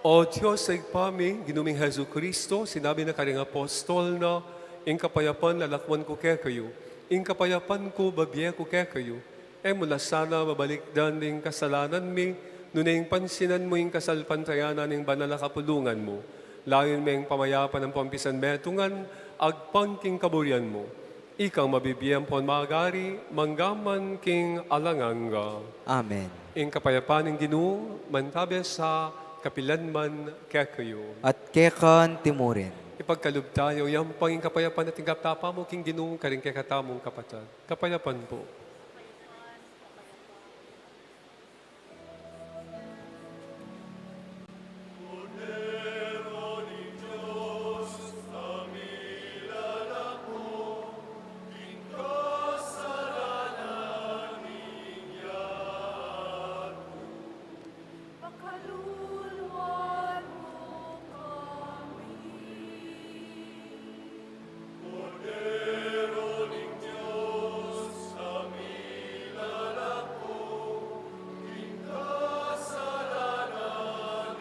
O Dios a Ibpa mi, Ginu ming Jesu Cristo, sinabi na karing apostol na, "Ing kapayapan lalakwan ku kekayu, ing kapayapan ku babie ku kekayu." E mu la sana babalikdan ding kasalanan mi, nune ing pansinan mu ing kasalpantayanan ning banal a kapulungan mu. Layun me ing pamayapan ampon pisanmetungan, agpang king kaburian mu. Ikang mabibie ampon magari, mangga man king alang angga. Amen. Ing kapayapan ning Ginu, mantabe sa kapilan man kekayu. At keka anti mu rin. Ipagkalub tayo, yampang ing kapayapan at ing kaptapan mu king Ginu, karing kekatamung kapatad. Kapayapan pu. Pakaluluan mu kami. Kordero ning Dios, a milalako king kasalanan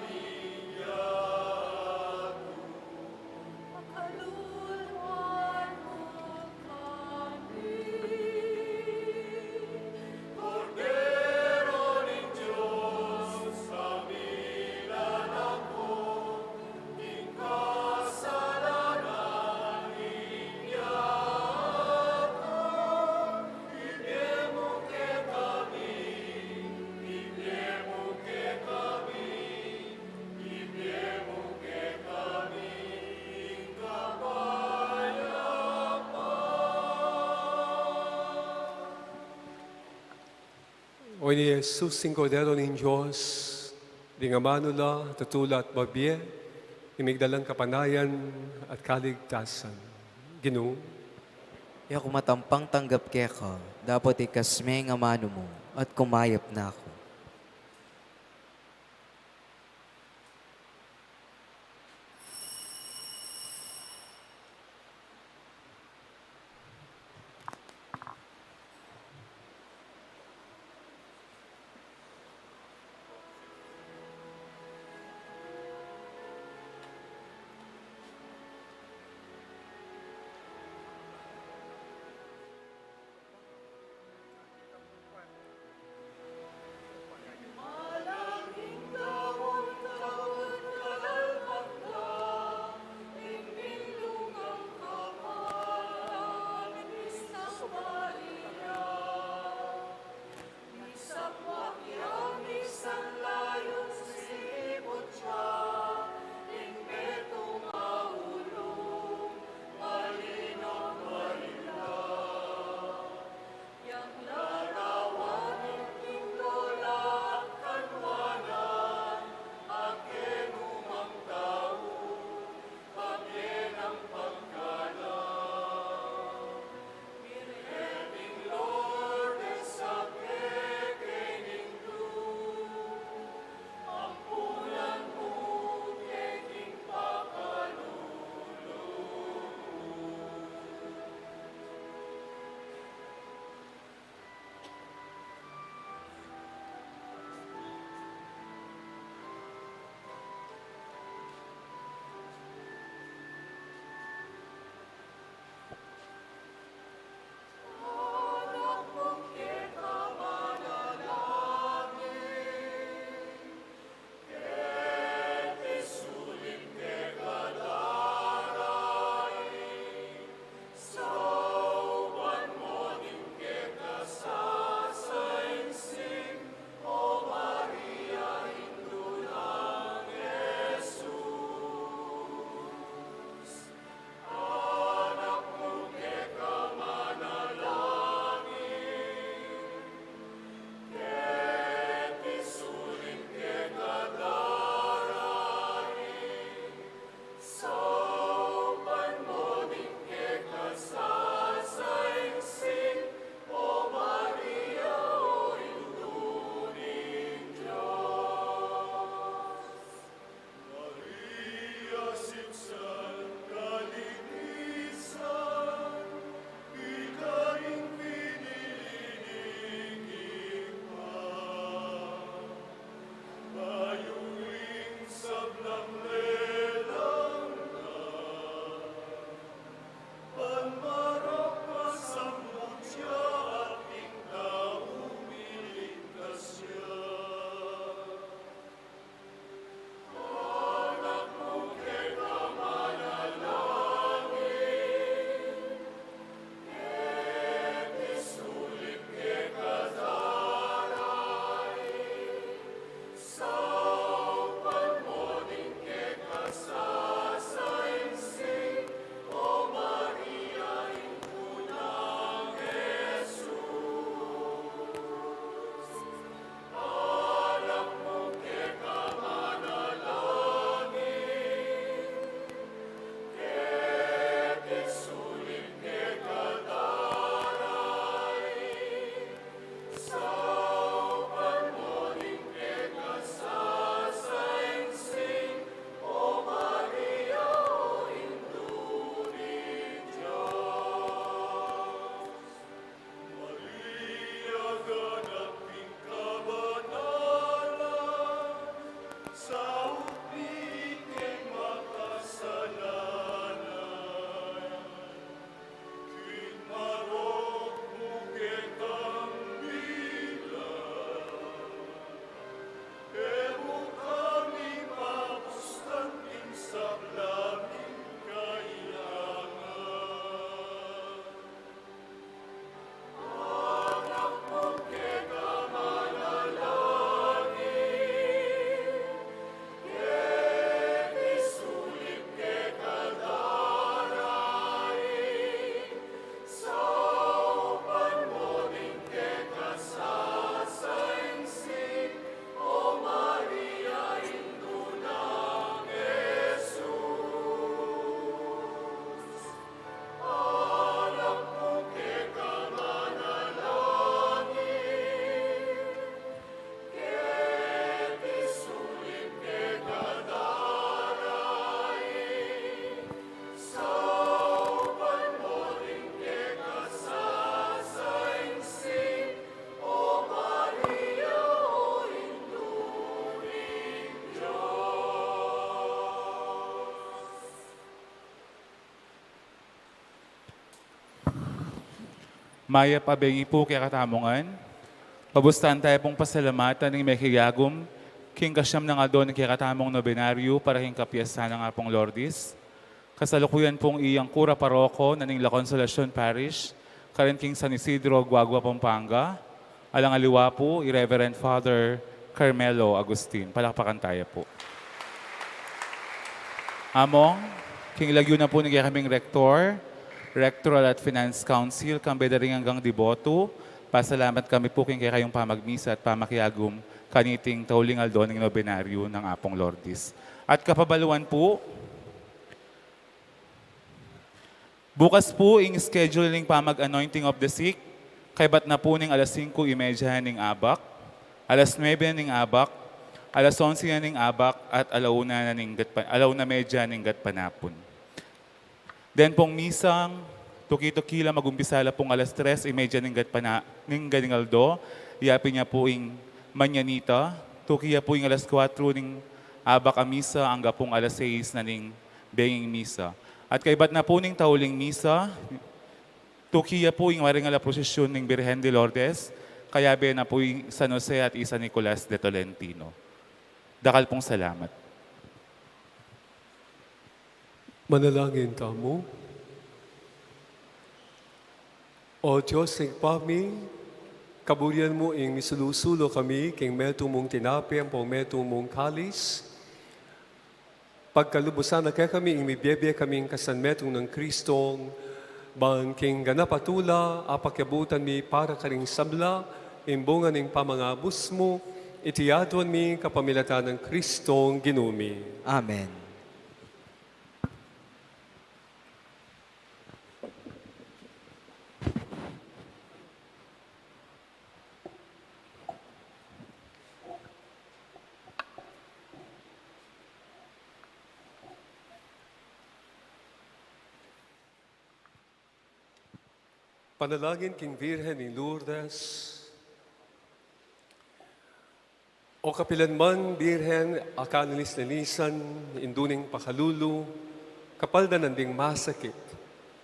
ning yatu. Pakaluluan mu kami. Kordero ning Dios, a milalako king kasalanan ning yatu, ibie mu kekami, ibie mu kekami, ibie mu kekami ing kapayapan. O ini Jesus, ing Kordero ning Dios, ding amanu la, tutu la at babie, ing migdalang kapanayan at kaligtasan. Ginu. E ku matampang tanggap keka, dapot ikasme ing amanu mu, at kumayap na ku. Mayap a bengi pu kekatamu ngan. Pabustan taya pung pasalamatan ing mekiyagum king kasyam nang aldo ning kekatamung nobenaryu para king kapiestan nang Apung Lourdes. Kasalukuyan pung iyang kura paroko na ning La Consolacion Parish, karin king San Isidro, Guagua, Pampanga, alang aliwa pu i Reverend Father Carmelo Agustin. Palakpakan taya pu. Among, king lagyu na pu ning kekaming Rektor, Rectoral at Finance Council, kambe da ring anggang deboto, pasalamat kami pu king kekayung pamagmisa at pamakiagum kaniting tauling aldo ning nobenaryu nang Apung Lourdes. At kapabaluan pu, bukas pu ing schedule ning pamag-anointing of the sick, kaybat na pu ning alas singko y media ning abak, alas nuebe ning abak, alas onse na ning abak, at ala una na ning gatpa-, ala una media ning gatpanapun. Den pung misang, tuki-tuki la, magumpisa la pung alas tres y media ning gatpana-, ning ganing aldo, yapin ya pu ing Mañanita, tuki ya pu ing alas kuwatro ning abak a misa, angga pung alas sais na ning benging misa. At kaybat na pu ning tauling misa, tuki ya pu ing maringal a prosesyun ning Birhen de Lourdes, kayabe na pu ing San Jose at i San Nicolas de Tolentino. Dakal pung salamat. Manalangin tamu. O Dios, Ibpa mi, kaburian mu ing misulu-sulu kami king metung mung tinape ampong metung mung kalis. Pagkalubusan na kekami ing mibie-bie kaming kasanmetung nang Kristo, ban king ganap a tula, apakiabutan mi para karing sabla ing bunga ning pamangabus mu, iti aduan mi kapamilatan nang Kristong Ginu mi. Amen. Panalangin king Birhen ning Lourdes. O kapilan man Birhen a kalinis-linisan, indu ning pakalulu, kapaldanan ding masakit,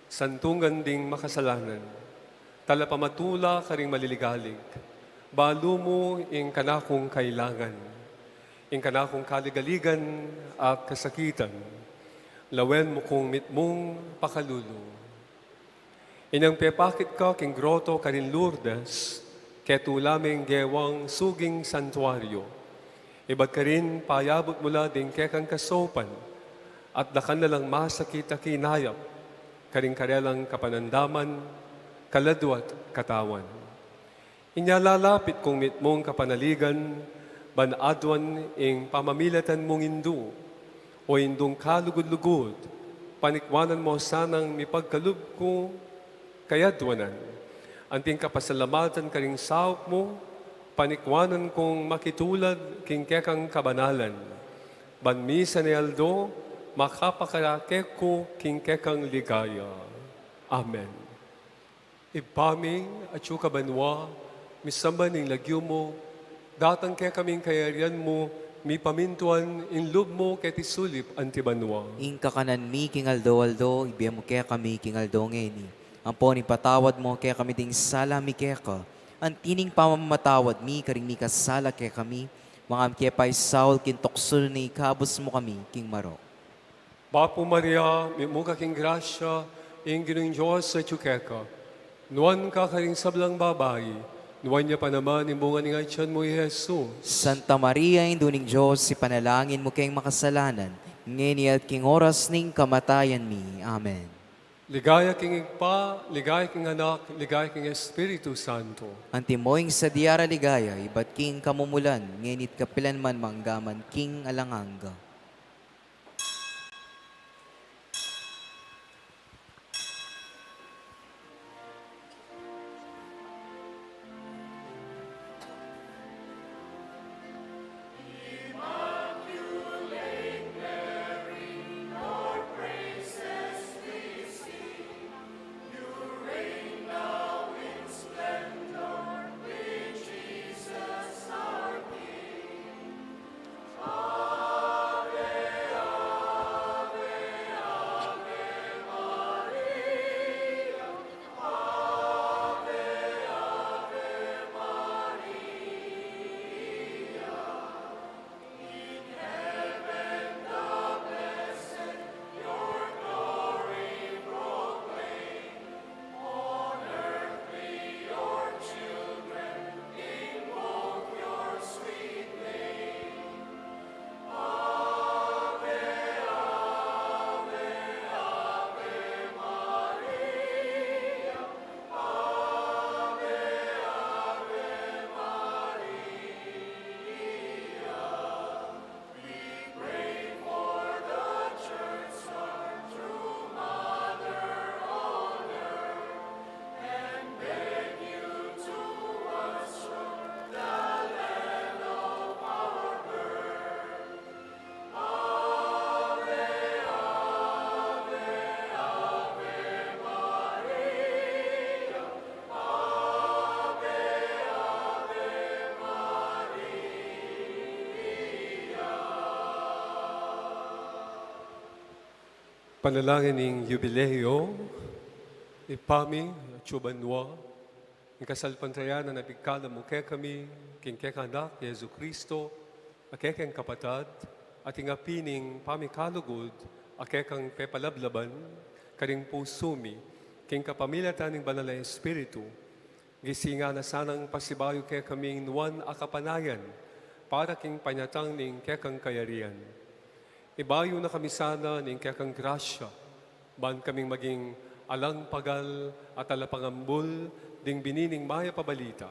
santungan ding makasalanan, talapamatula karing maliligalig, balu mu ing kanakung kailangan, ing kanakung kaligaligan at kasakitan, lawen mu kung mitmung pakalulu. Inyang pepakit ka king groto karin Lourdes, ketula meng gewang suging santuario. Ibat karin payabut mu la ding kekang kasaupan, at dakan na lang masakit a kinayap karing karelang kapanandaman, kaladua at katawan. Inya lalapit kung mitmung kapanaligan, ban aduan ing pamamilatan mung indu, o indung kalugud-lugud, panikwanan mu sanang mipagkalub ku kayaduanan. Anting kapasalamatan karing saup mu, panikwanan kung makitulad king kekang kabanalan. Ban misan a aldo, makapakarake ku king kekang ligaya. Amen. Ibpa mi, atsu ka banua, misamban ing lagyu mu, datang kekami ing kayarian mu, mipamintuan ing lub mu keti sulip anti banua. Ing kakanan mi king aldo-aldo, ibie mu kekami king aldo ngeni. Ampon ipatawad mu kekami ding sala mi keka, anti ning pamamatawad mi karing mikasala kekami, manga mu ke paisaul king tuksu nune ikabus mu kami king marok. Bapu Maria, mitmu ka king grasya, ing Ginung Dios atyu keka. Nuan ka karing sablang babai, nuan ya pa naman ing bunga ning atian mu, i Jesus. Santa Maria, Indu ning Dios, ipanalangin mu keng makasalanan, ngeni at king oras ning kamatayan mi. Amen. Ligaya king Ibpa, ligaya king Anak, ligaya king Espiritu Santo. Antimo ing sadya ra ligaya, ibat king kamumulan, ngeni at kapilan man, mangga man king alang angga. Panalangin ning Yubileo. Ibpa mi, atsu ka banua, ing kasalpantayanan a pigkalub mu kekami king kekang Anak, Jesucristo, a kekeng kapatad, at ing api ning pamikalugud, a kekang pepalablaban, karing pusu mi, king kapamilatan ning Banal a Espiritu, gisingan na sanang pasibayu kekaming nuan a kapanayan, para king panyatang ning kekang kayarian. Ibayu na kami sana ning kekang grasya, ban kaming maging alang pagal at talapangambul ding bini ning mayap a balita.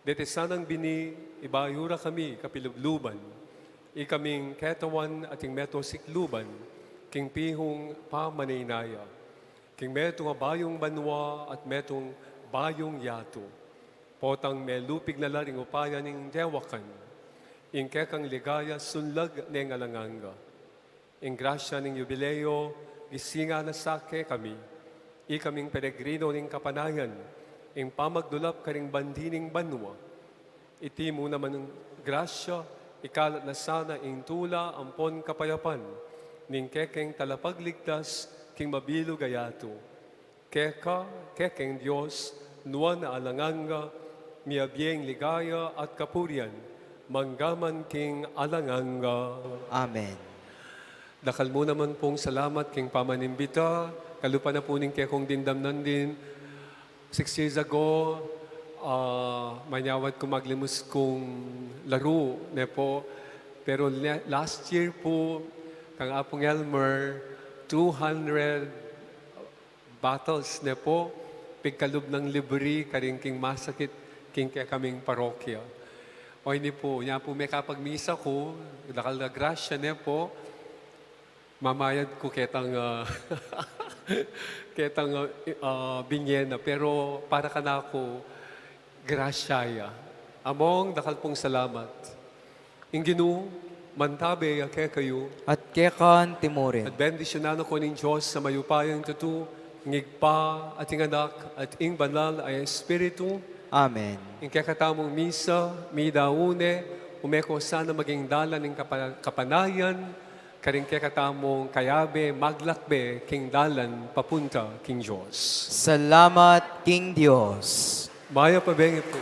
Dete sanang bini, ibayu ra kami kapilubluban, ikaming ketawan at ing metung sikluban, king pihung pamanaynaya, king metung a bayung banua at metung bayung yatu. Potang melupig na la ring upaya ning dewakan, ing kekang ligaya sunlag neng alang angga. Ing grasya ning Yubileo, gisingan na sa kekami, ikaming peregrino ning kapanayan, ing pamagdulap karing bandi ning banua. Iti mu namang grasya, ikalat na sana ing tula ampon kapayapan ning kekeng talapagligtas king mabilug a yatu. Keka, kekeng Dios, nuan a alang angga, miyabie ing ligaya at kapurian, mangga man king alang angga. Amen. Dakal mu naman pung salamat king pamanimbita, kalupa na pu ning kekong dimdam nandin, six years ago, ah, manyawad ku maglimus kung laru, ne po. Pero ne-, last year pu, kang Apung Elmer, two hundred bottles ne po, pigkalub nang libri, karing king masakit, king kekaming parokya. O ini pu, nya pu mekapagmisa ku, dakal a grasya ne po, mamayad ku ketang, ah, ketang, ah, i-, ah, binye na, pero para kanaku, grasya ya. Among, dakal pung salamat. Ing Ginu, mantabe ya kekayu. At keka naman murin. At bendisyunan na kayu ning Dios a mayupayang tutu, ing Ibpa, at ing Anak, at ing Banal a Espiritu. Amen. Ing kekatamung misa, meyari ne, ume ko sana maging dalan ning kapa-, kapanayan, karing kekatamung kayabe, maglakbe, king dalan papunta king Dios. Salamat king Dios. Mayap a bengi pu.